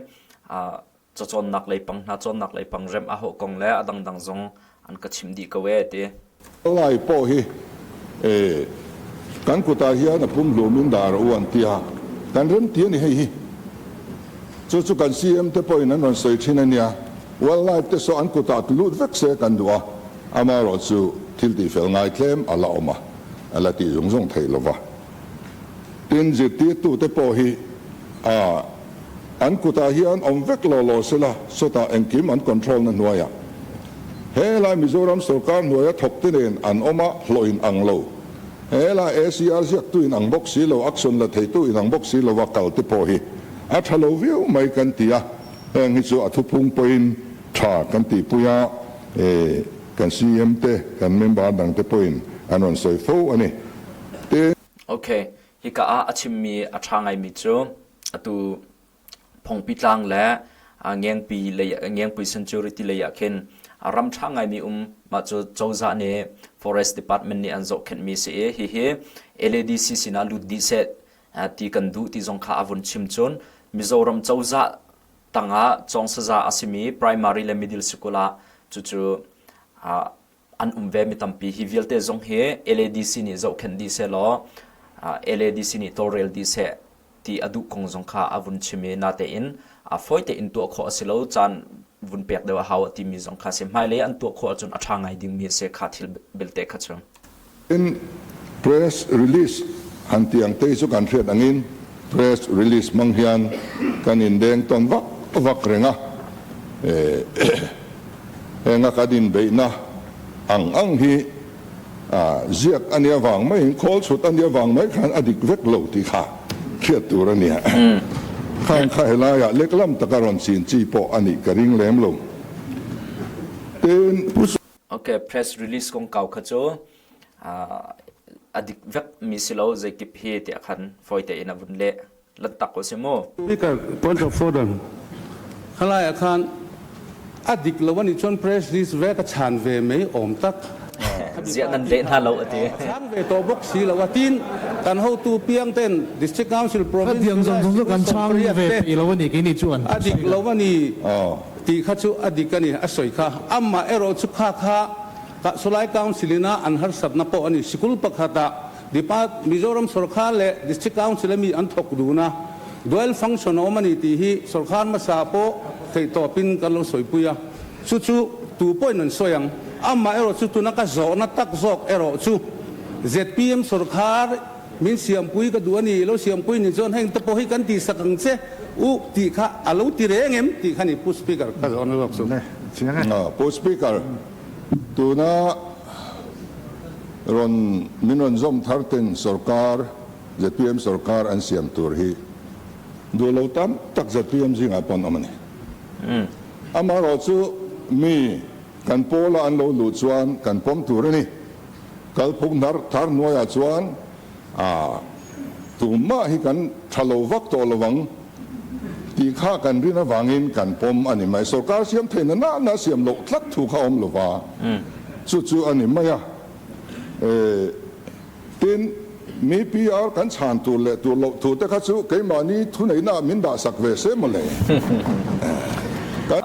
cacawnnak lei pang hna cawnnak lei pang remh a hauh kong le a dangdang zong an ka chimh dih ko ee ti. Lai pawh hi kan kut ah hian a pumhlum in dar a uan tia kan rem ti a ni hei hi. Chu chu kan CM te pawhin an rawn sawi thin a nia. Wildlife te saw an kut ah lut vek se kan duh a, amaherawhchu thil tihfel ngai tlem a la awm a, a la tih zung zung theih lova. Tin, zirtirtute pawh hi a an kutah hian awm vek law law sela, sawtah engkim an control na hnuaiah helai Mizoram sorkar hnuaia thawkte nen an awm a, hlawh in ang lo. Helai ACR ziaktu in ang bawk si lo, action la theitu in ang bawk si lova kal te pawh hi a tha lo viau mai kan ti a, heng hi chu a thuphung pawhin tha kan tihpui a, kan CM te, kan member dangte pawhin an rawn sawi fo a ni. Tin. Ok, hika ah a chimmi a ṭha ngaimi cu atu Phongpi tlang le Ngengpi lei Ngengpui Sanctuary ti lei ah khin ram ṭha ngaimi um mah cu cozah nih Forest Department nih an zohkhenhmi si i hihi LADC sinah lut dih seh ti kan duh ti zong kha a vun chim cun Mizoram cozah tangah cawngsaza a simi primary le middle school ah cucu an um ve mi tampi hi vialte zong hi LADC nih zohkhenh dih sehlaw LADC nih tawlrel dih seh ti a duh kong zong kha a vun chim i natein a fawi tein tuah khawh a si lo caan vun pek deuh a hau a timi zong kha si hmailei an tuah khawh ahcun a ṭha ngai dingmi a si kha thil belte kha cu. In press release han tiang te cu kan hriat angin press release hmang hian kan in deng tawn vak vak reng a Henga kan inbeihna ang ang hi ziak a nia vang maiin khawl chhut a nia vang mai khan a dik vek lo tih kha hriat tur a nia. Khang kha helaiah leklam taka rawn chin chi pawh a nih ka ring lem lo. Tin. Ok, press release kongkau kha cu a dik vek mi si lo zeikip hi tiah khan fawi tein a vun leh. Lantak ko si mu. Speaker, point of order. Khalai ah khan a dik lo ani chuan press release ve ka chan ve mai awm tak. Ziah nan leh hna lo ati. Chang ve to bawk si lo a tin kan hotu piang ten district council province Tiang zong zong kan chang ve peih lo ani keini chuan. A dik lo ani ti kha chu a dik ani a soi kha amma erawh chu kha kha Sulai council ina an harsatna pawh ani sikul pakhat ah Depart Mizoram sorkar leh District Council a mi an thawk dun a, dual function a awm a ni tih hi sorkar hmasa pawh theihtawp in kan lo sawipui a, chu chu tu pawhin an sawi ang. Amah erawh chu tuna ka zawhna tak zawk erawh chu zpm sorkar min siampui ka duh a ni, i lo siampui ni chuan heng te pawh hi kan tihsak ang che u tih kha a lo ti reng em tih kha ni Pu Speaker ka zawhna zawk chu. Pu Speaker, Tuna rawn min rawn zawm thar ten sorkar, zpm sorkar an siam tur hi Duh lo tam tak ZPM zingah pawh an awm a ni. Amaherawhchu mi kan pawla an lo luh chuan kan pawm tur a ni. Kalphung hnar thar hnuaiah chuan tumah hi kan tha lo vak tawh lo ang tih kha kan rin avangin kan pawm a ni mai. Sorkar siam theihna nahna siam loh tlat thu kha a awm lo va, chu chu a ni mai a. Tin, mi PR kan chhan tur leh tur loh thu te kha chu keimahni thuneihna ah min dahsak ve se maw le. Kan.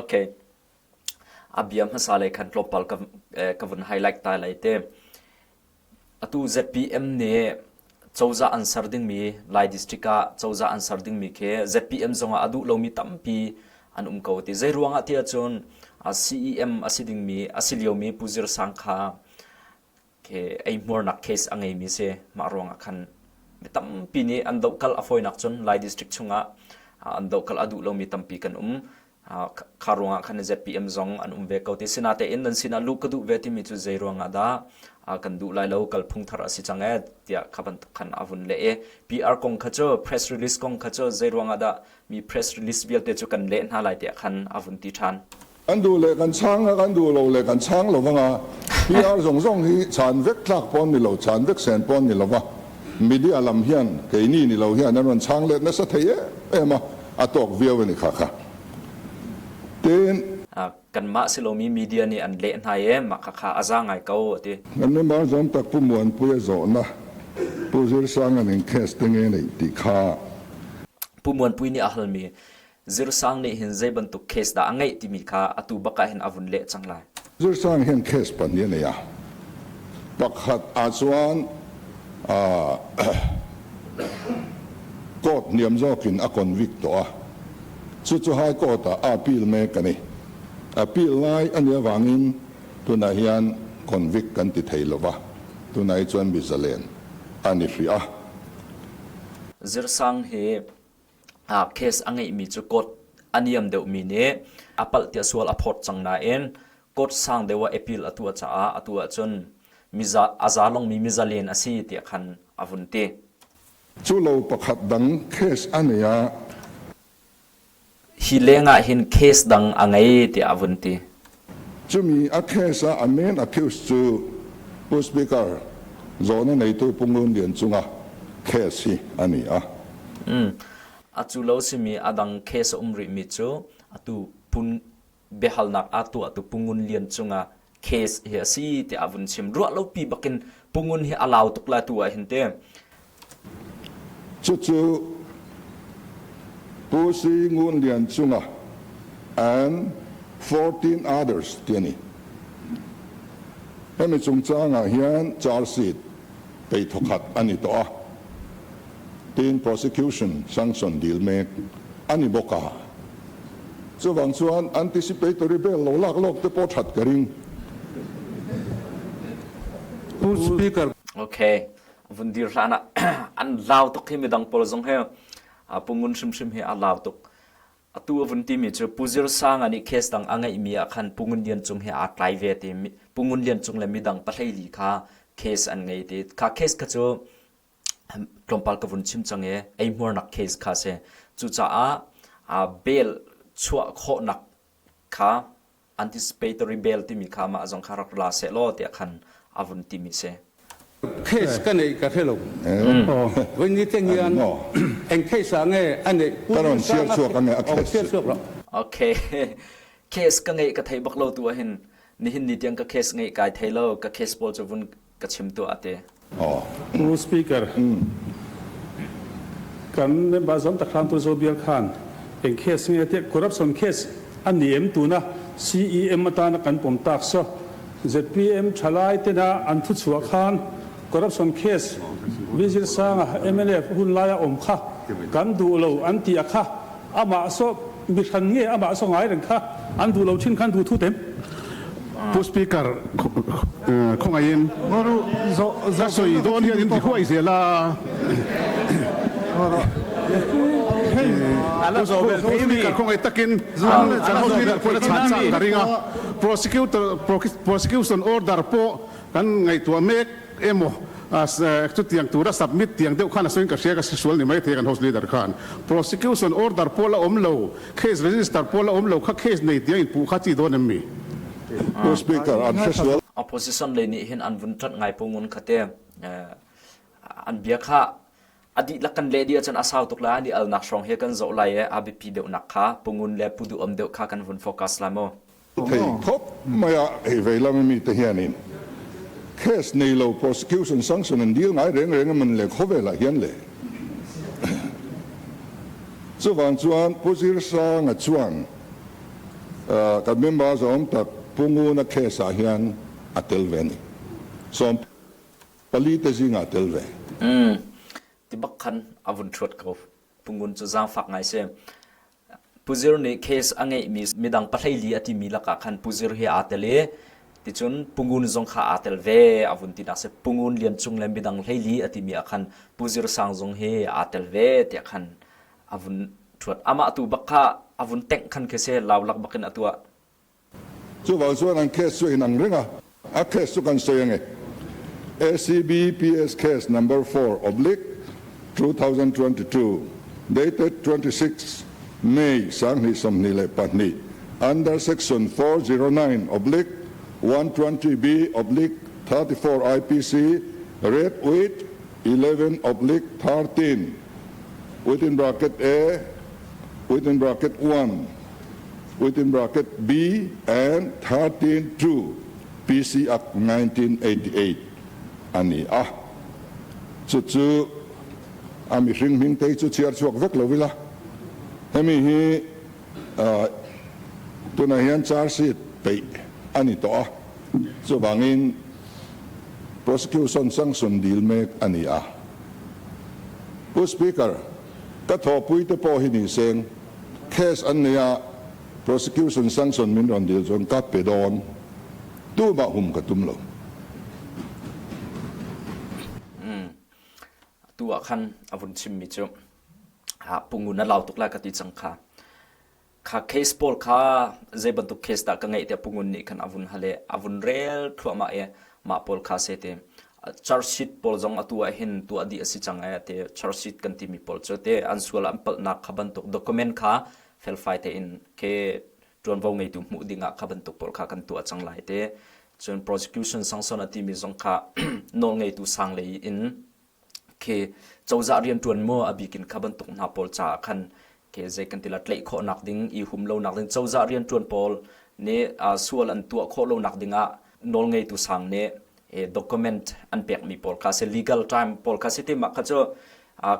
Ok. A bia hmasa lei khan tlawmpal ka ka vun highlight ta lai te. Atu ZPM nih cozah an ser dingmi Lai district ah cozah an ser dingmi khi ZPM zongah a duh lomi tampi an um ko ti. Zei ruangah tiah cun CEM a si dingmi a si liomi Pu Zir Sang kha Khi eihmuarnak case a ngeimi si. Mah ruangah khan mi tampi nih an dohkalh a fawinak cun Lai district chungah an dohkalh a duh lomi tampi kan um. Kha ruangah khan ZPM zong an um ve ko ti. Sinatein nan sinah luh ka duh ve timi cu zei ruangah dah kan duh lai lo kalphung thar a si cang ee tiah kha bantuk khan a vun leh i PR kong kha cu press release kong kha cu zei ruangah dah mi press release vialte cu kan leh hna lai tiah khan a vun ti ṭhan. Kan duh le kan chang a, kan duh lo le kan chang lo vang a. PR zawng zawng hi chan vek tlak pawn ni lo, chan vek sen pawn ni lo va. Media lam hian keini ni lo hian an rawn chang let nasa thei em em a, a tawk viau a ni kha kha. Tin. Kanmah si lomi media nih an leh hna i mah kha kha a za ngai ko a ti. Kan member zawm tak Pu Muanpui a zawhna Pu Zirsanga'n eng case te nge neih tih kha. Pu Muanpui nih a halmi Zirsang nih hin zei bantuk case dah a ngeih timi kha atu bak ah hin a vun leh cang lai. Zirsang hian case pahnih a nei a. Pakhat ahcun court hniam zawkin a convict tawh a. Cucu High Court ah a appeal mek a ni. Appeal lai a nih avangin tunah hian convict kan ti thei lo va, tunah hi chuan mi zalen a ni hrih a. Zirsang hi Case a ngeihmi cu court a niam deuhmi nih a palh tiah sual a phawt cang nain court sang deuh ah appeal a tuah caah atu ahcun miza a za longmi mizalen a si tiah khan a vun ti. Cu lo pakhat dang case a nei ah Hi lengah hin case dang a ngei tiah a vun ti. Cumi a case ah a main accused cu Pu Speaker zawn a neitu Pu Ngun Lian cungah case hi a ni a. A cu lo simi a dang case a um rihmi cu atu pun biahalnak aa tuahtu Pu Ngun Lian cungah case hi a si tiah a vun chim. Ruah lopi bakin Pu Ngun hi a lau tuk lai tu ah hin te. Cucu Pu Si Ngun Lian cungah and 14 others ti a ni. Hemi chungchang ah hian charge sheet pei thawkhat a ni tawh a. Tin prosecution sanction dil mek a ni bawk a. Chuvang chuan anticipatory bail lo lak lawk te pawh that ka ring. Pu Speaker. Okay. Vun dir hlan ah an lau tuk hi midang pawl zong he Pu Ngun hrimhrim hi a lau tuk. Atu a vun timi cu Pu Zir Sanga nih case dang a ngeihmi ah khan Pu Ngun Lian Cung he aa tlai ve ti. Pu Ngun Lian Cung le midang pahleili kha case an ngei ti. Kha case kha cu tlawmpal ka vun chim cang i eihmuarnak case kha a si. Cucaah bail chuah khawhnak kha anticipatory bail timi kha mah zong kha rak la sehlaw tiah khan a vun timi si. Case ka neih ka hre lo. Voi ni te hian eng case ah nge a neih Ka rawn share chuak ange a case. Okay. Case ka ngeih ka thei bak lo tu ahhin nihin ni tiang ka case ngeih kai thei lo ka case pawl cu vun ka chim tuah te. Pu Speaker, kan member zam tak hram tu zo bial khan eng case nge te corruption case an ni em tuna CEM atana kan pom tak so ZPM thalai tena an thu chhuah khan corruption case Vizir Sanga MLF hun laia awm kha kan duh lo an ti a kha Amah so mi hran nge amah so ngai reng kha an duh lo thin khan duh thu tem. Pu Speaker, khawngaihin ka sawi dawn hian in ti huai zel a. Pu Speaker, khawngaih takin kan House Leader pawhin a chhan chak ka ring a. Prosecutor, prosecution order pawh kan ngaihtuah mek emaw? Chutiang tura submit tiang deuh khan a sawiin ka hria ka si sual ni mai thei kan House Leader khan. Prosecution order pawh la awm lo, case register pawh la awm lo kha case nei tiang in puh kha chi dawn em mi? Pu Speaker, an hre sual. Opposition lei nih hin an vun ṭanh ngai pu ngun kha te. An bia kha a dihlak kan leh dih ahcun a sau tuk lai, an i alnak hrawng hi kan zoh lai i a biapi deuhnak kha Pu Ngun le Pu Duh Om deuh kha kan vun focus lai mu. Thei khawp mai a hei vei lam i mite hianin case nei lo prosecution sanction an dil ngai reng reng a man le khawvel ah hian le chuvang chuan Pu Zirsanga chuan kan member zawm tak Pu Nguna case ah hian a tel ve a ni. 14 te zingah a tel ve. Ti bak khan a vun ṭhuat ko. Pu Ngun cu zaangfak ngai si. Pu Zir nih case a ngeihmi midang pahleili a timi lakah khan Pu Zir hi aa tel i ticun Pu Ngun zong kha aa tel ve a vun tinak si. Pu Ngun Lian Cung le midang hleili a timi ah khan Pu Zir Sang zong hi aa tel ve tiah khan a vun ṭhuat. Amah tu bak kha a vun tengh khan khi si laulak bakin a tuah. Chuvang chuan an case chu inang reng a, a case chu kan sawi ange. ACB PS case number 4 oblique 2022 dated 26 May 2024 under section 409 oblique 120B oblique 34 IPC read with 11 oblique 13 within bracket A within bracket 1 within bracket B and 13 2 PC Act 1988 a ni a. Chu chu a mihring hming te chu chhiar chhuak vek lo ila. Hemi hi tunah hian charge sheet peih a ni tawh a. Chuvangin prosecution sanction dil mek a ni a. Pu Speaker, ka thawhpui te pawh hi ni seng. Case an nei a, prosecution sanction min rawn dil chuan ka pe dawn. Tumah hum ka tum lo. Atu ah khan a vun chimmi cu pungun a lau tuk lai ka ti cang kha. Kha case pawl kha zei bantuk case dah ka ngeih tiah pungun nih khan a vun hal i a vun rel thluahmah i mah pawl kha se ti. Charge sheet pawl zong atu ah hin tuah dih a si cang ee ti charge sheet kan timi pawl cu ti an sual an palhnak kha bantuk document kha felfai tein ke ṭuanvo ngeitu hmuh ding ah kha bantuk pawl kha kan tuah cang lai ti. Cun prosecution sanction a timi zong kha nawlngeitu sang lei in khi cozah rianṭuan maw a bik in kha bantuk hna pawl caah khan khi zei kan ti la tlaih khawhnak ding i hum lonak ding cozah rianṭuan pawl nih sual an tuah khawh lonak ding ah nawlngeitu sang nih document an pekmi pawl kha si legal time pawl kha si ti mah kha cu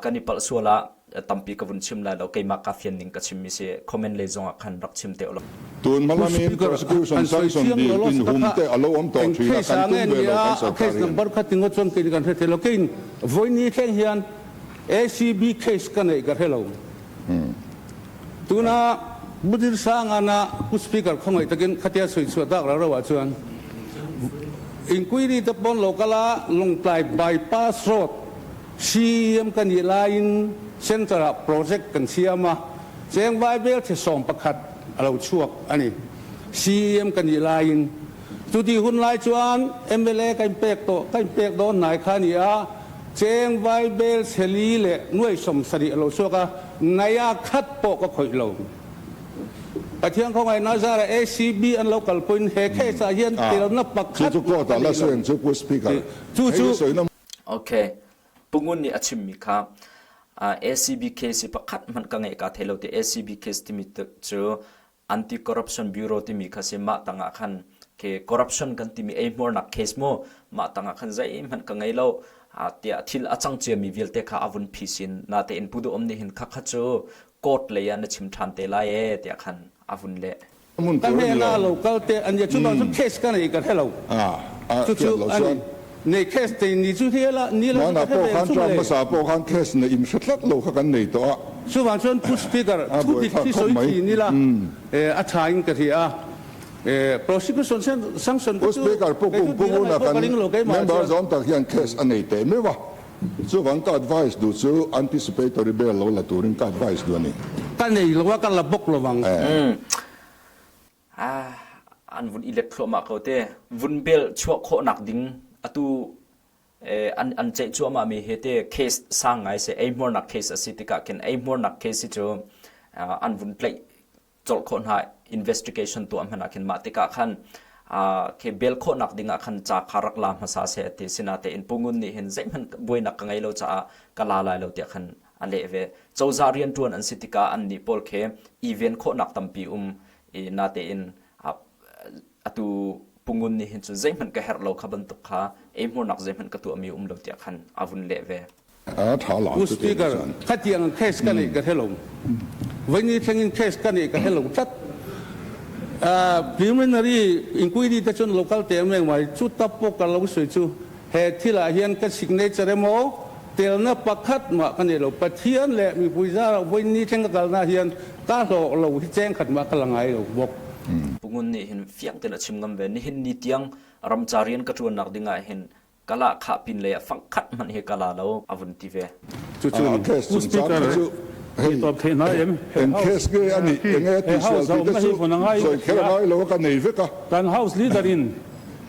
kan i palh sual ah tampi ka vun chim lai lo keimah ka fian ning ka chimmi si comment lei zong ah khan rak chim te ulaw Tun hmalamin prosecution sanction dil in hum te alo om tawh thin a kan tum ve lo kan sarkar case number kha tingo chuan kei kan hre thei lo kein voini thleng hian ACB case ka nei ka hre lo tuna Budir sang ana pu speaker khongai takin khatia soi chua tak ra rawa chuan inquiry te pon locala Longtlai bypass road CM kan i laiin center ah project kan siam a, cheng vaibel the 11 a lo chuak a ni. CM kan i laiin cuti hun lai chuan MLA kan pek tawh kan pek dawn hnai kha ni a, cheng vaibel cheli le nuai 70 a lo chuak a, naya khat pawh ka khawih lo. Pathian khawngaihnak zar ah ACB an lo kal puin he case ah hian telna pakhat Cu cu court ah la sawi ang chu Pu Speaker. Cu cu Okay. Pungun nih a chimmi kha ACB case hi pakhat hmanh ka ngeih ka thei lo ti ACB case timi cu Anti-Corruption Bureau timi kha si mah tangah khan ke corruption kan timi eihmuarnak case mu mah tangah khan zeihmanh ka ngei lo tiah thil a cang ciami vialte kha a vun phisin natein Pu Duh Om nih hin khakha cu court lei ah na chim ṭhan te lai ee tiah khan a vun leh. Ka hnen ah lo kal te an cu bang cu case ka nei ka hre lo. Cu cu an nei case te ni cu hi la ni la ka hre ve chu le. Masa po khan case na in hre tlat lo kha kan nei to a. Cu bang chuan pu speaker thu dik thi soi thi ni la a tha in ka ri a. Prosecution sanction ku speaker pu kum pu na kan member zom tak hian case a nei te me wa. Chuvang ka advice duh chu anticipatory bail lo la turin ka advice duh a ni. Ka nei lo a, ka la bawk lo ang. An vun i let thluahmah ko te. Vun bel chuah khawhnak ding atu an an ceih cuahmah mi hi te case sang ngai si eihmuarnak case a si tikah khin eihmuarnak case hi cu an vun tlaih colh khawh hna investigation tuah hmanh ah khin mah tikah khan khi bel khawhnak ding ah khan ca kha rak la hmasa seh ti sinatein Pungun nih hin zeihmanh buainak ka ngei lo caah ka la lai lo tiah khan a leh ve. Cozah rianṭuan an si tikah annih pawl khi i ven khawhnak tampi um i natein atu Pungun nih hin cun zeihmanh ka herh lo kha bantuk kha eihmurnak zeihmanh ka tuahmi um lo tiah khan a vun leh ve. A tha la Pu Speaker, khatiang case ka nei ka hre Vaini thlengin case ka nei ka hre lo tlat. Preliminary inquiry te chun local te meng mai chu tap pawh ka lo soi chu he thil ah hian ka signature emaw telna pakhat mah ka nei lo Pathian le mipui zara vaini thleng ka kalna hian ka hlawh lo hi cheng khat mah ka la ngai lo bawk. Pungun nih hin fiang tein a chim ngam ve. Nihin ni tiang ramca rian ka ṭuannak ding ah hin kala khah pin lei ah fangkhat hmanh hi kala lo a vun ti ve. Cucu Pu Speaker, hei tawp thei hna em. Eng case nge ani enge ti sual ti te chu sawi kher ngai lo ka nei vek a. Kan house leader in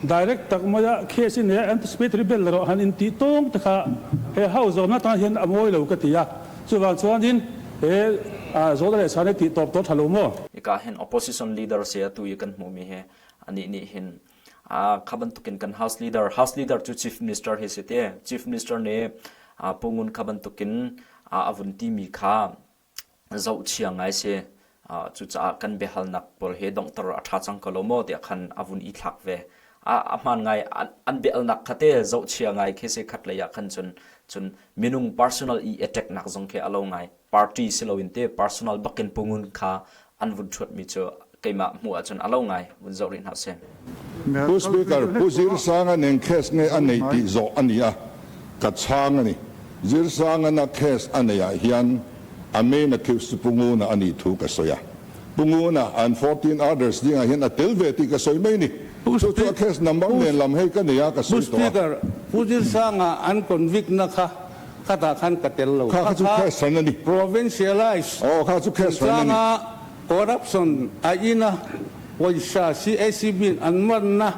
direct tak maia case in he anticipatory bail ro han in ti tawng te kha he house zawmna tang hian a mawi lo ka ti a. Chuvang chuan in he zawt leh san ti tawp tawh tha lo maw? Hika hin opposition leader se atu i kan hmuh mi hi anih nih hin Kha bantukin kan House Leader, House Leader cu Chief Minister hi si te. Chief Minister nih Pu Ngun kha bantukin a vun timi kha zohchia ngai si. Cucaah kan biahalnak pawl hi donghter a ṭha cang ko lo maw tiah khan a vun i thlak ve. A hmaan ngai an biahalnak kha te zohchia ngai khi si khat lei ah khan cun cun minung personal i attack nak zong khi a lo ngai. Party si loin te personal bakin Pu Ngun kha an vun ṭhuatmi cu keimah hmuh ahcun a lo ngai vun zoh rih hna sih. Pu Speaker, Pu Zirsanga nen case nge a nei tih zawh a ni a, ka chhang a ni. Zirsangan a case a neih ah hian a main accused chu Pu Nguna a nih thu ka sawi a. Pu Nguna and 14 others dingah hian a tel ve tih ka sawi mai ni. Chu chu a case number nen lam hei ka nei a, ka Pu sawi tawh a. Speaker, Pu Zirsanga an convict na kha khatah khan ka tel lo. Kha kha chu case hran a ni. Provincialize Aw, kha chu case hran a ni. chungchanga Corruption a ina pawisa CACB in an manna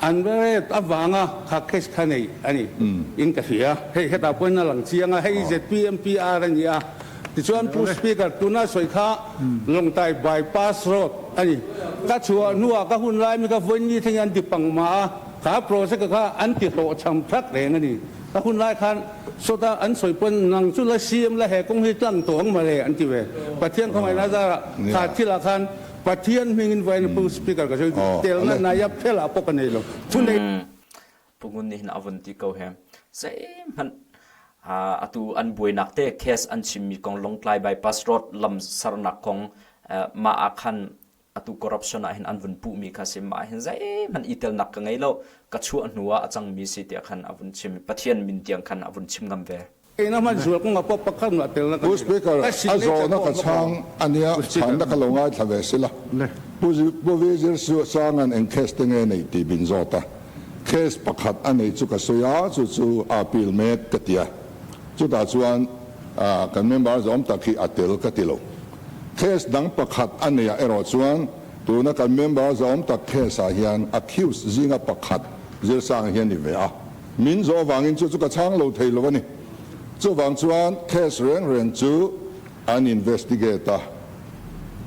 an rate avanga kha case kha nei a ni in ka hria. Hei hetah pawhin a lang chiang a, hei ZPMPR a ni a. Tichuan Pu Speaker, tuna sawi kha Lawngtlai Bypass Road a ni. Ka chhuah hnuah ka hun lai mi kha vawiin thlengin an ti pangma a, kha project kha an ti hlawhchham thak reng a ni. Ka hun lai khan sawta an sawi pawn nang chu la CM la he kawng hi tlang tawng mawle an ti ve. Pathian khawngaihna zarah kha thil ah khan Pathian hming in vawiin Pu Speaker ka sawi duh. Telna naiap fel ah pawh ka nei lo. Thu nei. Pu Ngun nih hin a vun ti ko he. Zeihmanh atu an buainak te case an chimmi kong Lawngtlai bypass road lam sernak kong mah ah khan atu corruption ah hin an vun puhmi kha si mah hin zeihmanh i telnak ka ngei lo ka chuah hnu ah a cangmi si tiah khan a vun chim Pathian min tiang khan a vun chim ngam ve Pu Speaker, a zawhna ka chhang ania chhanna ka lo ngaithla ve sila. Pu Pu Vizir Sangan eng case te nge nei tih min zawt a. Case pakhat a nei chu ka sawi a, chu chu a appeal mek ka ti a. Chutah chuan kan member zawm tak hi a tel ka ti lo. Case dang pakhat a neih ah erawh chuan tuna kan member zawm tak case ah hian accused zinga pakhat zirsang hi a ni ve a. Min zawh avangin chu chu ka chhang lo thei lo a ni. Chuvang chuan case reng reng chu an investigate a,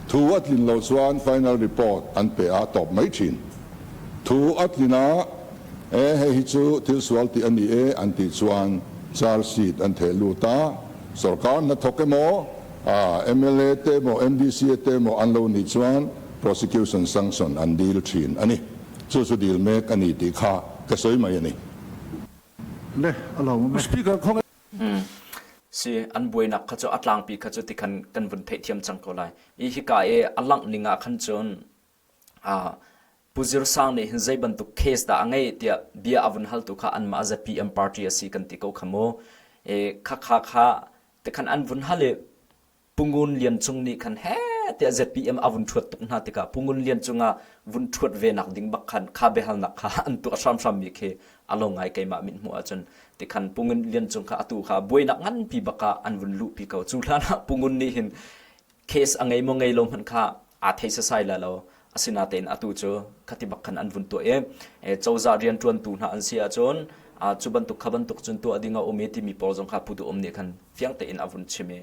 thu a tlin loh chuan final report an pe a tawp mai thin. Thu a tlin a, e hei hi chu thil sual tih a ni e an tih chuan charge sheet an theh lut a, sorkar hnathawk emaw, Mla te emaw MDC te emaw an lo nih chuan prosecution sanction an dil thin a ni. Chu chu dil mek a ni tih kha ka sawi mai a ni. Le a lo awm e. Speaker khawng Si an buainak kha cu a tlangpi kha cu tikhan kan vun theihthiam cang ko lai. I hika i a langh ning ah khan cun Pu Zir Sang nih hin zei bantuk case dah a ngeih tiah bia a vun haltu kha anmah ZPM party a si kan ti ko kha mu. E, kha kha kha tikhan an vun hal i Pu Ngun Lian Cung nih khan he tiah ZPM a vun ṭhuat tuk hna tikah Pu Ngun Lian Cung ah vun ṭhuat ve nak ding bak khan kha biahalnak kha an tuah hramhram mi khi a lo ngai keimah mit hmuh ahcun tikhan Pu Ngun Lian Cung kha atu kha buainak nganpi bak ah an vun luhpi ko. Cu hlan ah Pu Ngun nih hin case a ngei maw ngei lo hmanh kha aa thei sasai lai lo. Asinain atu cu khati bak khan an vun tuah i cozah rianṭuantu hna an si ahcun Cu bantuk kha bantuk cun tuah ding a um i timi pawl zong kha Pu Duh Om nih khan fiang tein a vun chim i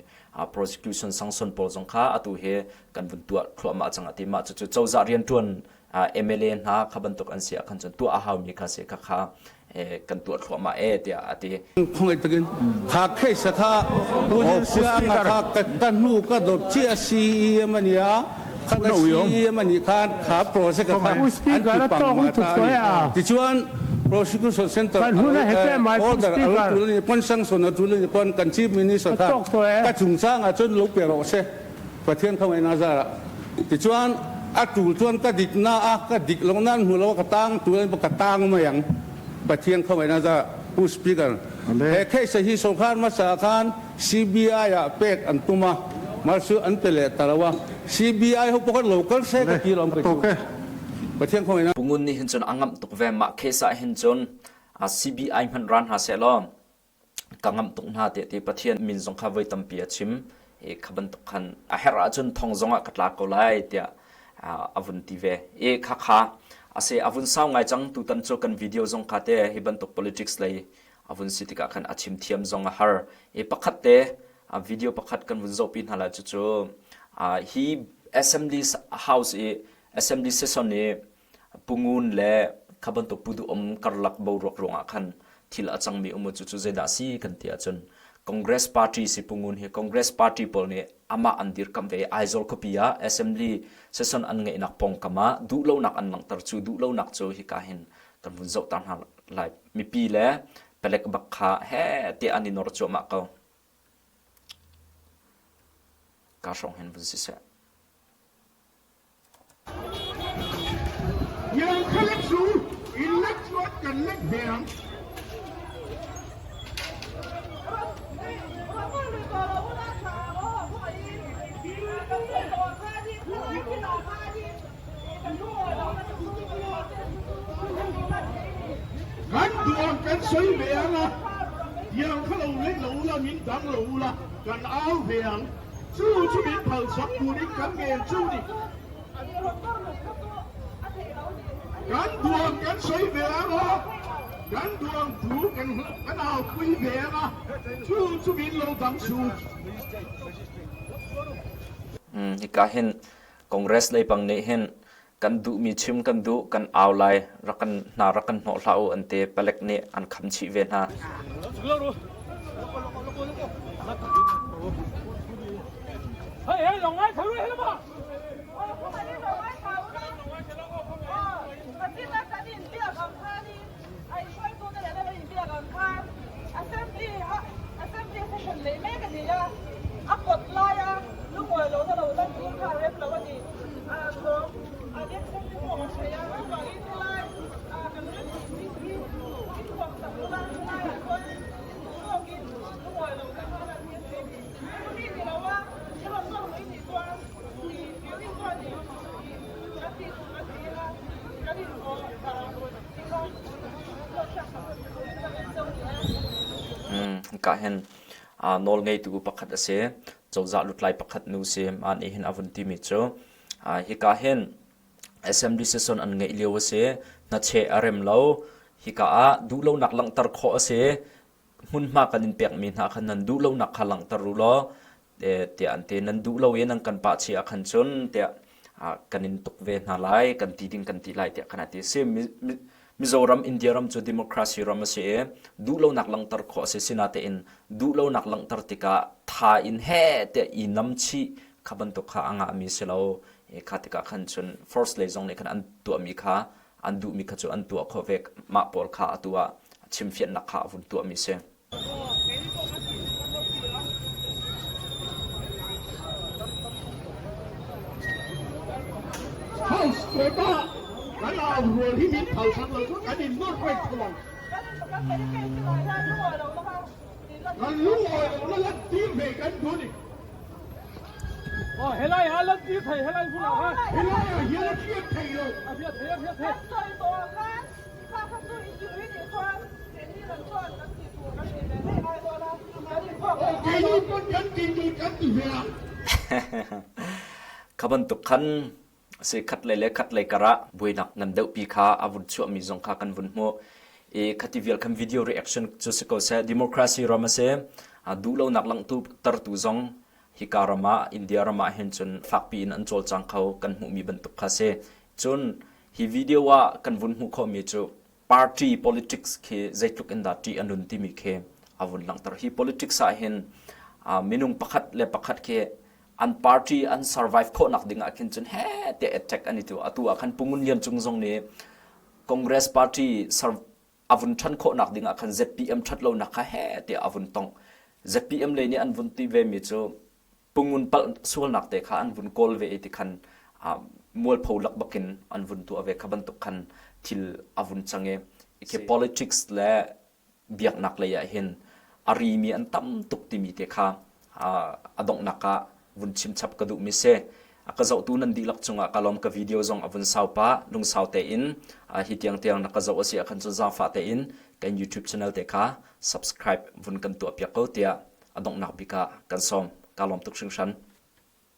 prosecution sanction pawl zong kha atu hi kan vun tuah thluahmah cang a ti. Mah cucu cozah rianṭuan MLA hna kha bantuk an si ah khan cun tuah a haumi kha si kha kha kan tuah thluahmah e tiah a ti. Khongai takin kha case kha Pu Siang kha ka hnu ka dot chi a CEM ania kha ka CEM ani khan kha project kha an ti pang ma ta ani ti chuan prosecution center order alo tul ni pon sanction a tul ni pon kan chief minister kha ka chungchang ah cun lo pe rawh se Pathian khawngaih na zara ti chuan a tul chuan ka dik na a ka dik lo nan hmu lo ka tang tul an ka tang mai ang Pathian khawngaih na zara Pu Speaker he case hi sorkar hmasa khan CBI ah pek an tum a malsu an pe leh ta lo a CBI ho pawh khan lo kal se ka ti lawm ka chu Pathian khawngaih na Pungun nih hin cun a ngamh tuk ve mah case ah hin cun CBI hmanh ran hna seh law ka ngamh tuk hna tiah ti Pathian min zong kha voi tampi a chim i kha bantuk khan a herh ahcun thong zong ah ka tla ko lai tiah a vun ti ve i kha kha a si a vun sau ngai cang tutan cu kan video zong kha te hi bantuk politics lei a vun si tikah khan a chim thiam zong a har i pakhat te video pakhat kan vun zohpi hna lai cucu hi assembly house i assembly session i Pu Ngun le kha bantuk Pu Duh Om karlak boruak ruangah khan thil a cangmi um cu cu zeidah si kan ti ahcun Congress Party si Pu Ngun hi Congress Party pawl nih amah an dirkamh ve i Aizawl khuapi ah Assembly session an ngeihnak pawngkam ah duhlonak an langhter cu duhlonak cu hika hin kan vun zoh ta hna lai mipi le palek bak kha he tiah an i nor cuahmah ko ka hrawng hin vun siseh. Yang kha lek su, in lek chuan kan lek ve ang. Kan duh ang kan sawi ve ang a, tiang kha lo lek lo ula, min dang lo ula, kan au ve ang. Chu chu min phalsak turin kan ngen chu ni. Kan duang kan sawi ve ang aw, kan duang thu kan kan aupui ve ang a, chu chu min lo dang su. Hika hin Congress leipang nih hin kan duhmi chim kan duh kan au lai rak kan hna rak kan hnawh hlah u an ti palek nih an kham chih ve hna. Hika hin nawlngeitu pakhat a si. Cozah lutlai pakhat nu si. Mah nih hin a vun timi cu hika hin assembly session an ngeih lio a si. Hnacheh a rem lo. Hika ah duhlonak langhter khawh a si. Hmunhma kan in pekmi hna kha nan duhlonak kha langhter u law tiah an ti. Nan duh lo i nan kan pah chih ah khan cun tiah kan in tuk ve hna lai, kan ti ding kan ti lai tiah khan a ti. Si Mizoram, India ram cu democracy ram a si i duhlonak langhter khawh a si. Sinatein duhlonak langhter tikah tha in heh tiah i nam chih kha bantuk kha a ngahmi si lo. Kha tikah khan cun force lei zong nih khan an tuahmi kha an duhmi kha cu an tuah khawh ve. Mah pawl kha atu ah chimfianhnak kha a vun tuahmi si. House kota kan au rual hi min phalsak lo cu kan in nawr reng tho ang. Kan lungawi lo na lan tir ve kan duh ni. Oh, helai ha lan tir thei helai hun ah ha. Helai ah hian a hriat thei lo. A hriat thei a hriat thei. Keini pawn kan ti duh kan ti ve a. Kha bantuk khan si khat lei le khat lei karah buainak ngan deuhpi kha a vun chuahmi zong kha kan vun hmuh. I khati vial khan video reaction cu si ko seh democracy ram a si. Duh lonak langhtu tertu zong hika ram ah India ram ah hin cun fakpi in an cawlcang kho kan hmuhmi bantuk kha si. Cun hi video ah kan vun hmuh khawhmi cu party politics khi zeitluk in dah ṭih a nun timi khi a vun langhter. Hi politics ah hin minung pakhat le pakhat khi an party an survive khawhnak ding ah khin cun he tiah attack an i tu. Atu ah khan Pu Ngun Lian Cung zong nih Congress party a vun ṭhan khawhnak ding ah khan ZPM ṭhat lonak kha he tiah a vun tongh. ZPM lei nih an vun ti ve mi cu Pu Ngun palh sualnak te kha an vun kawl ve i ti khan mualpho lak bakin an vun tuah ve kha bantuk khan thil a vun cang i khi politics le biaknak lei ah hin a rimi an tam tuk timi te kha a donghnak ah vun chim chap ka duhmi si. A ka zohtu nan dihlak cungah ka lawm ka video zong a vun sau pah lungsau tein hi tiang tiang na ka zoh a si ahkhan cun zaangfah tein kan YouTube channel te kha subscribe vun kan tuah piak ko tiah a donghnak bik ah kan sawm. Ka lawm tuk hringhran.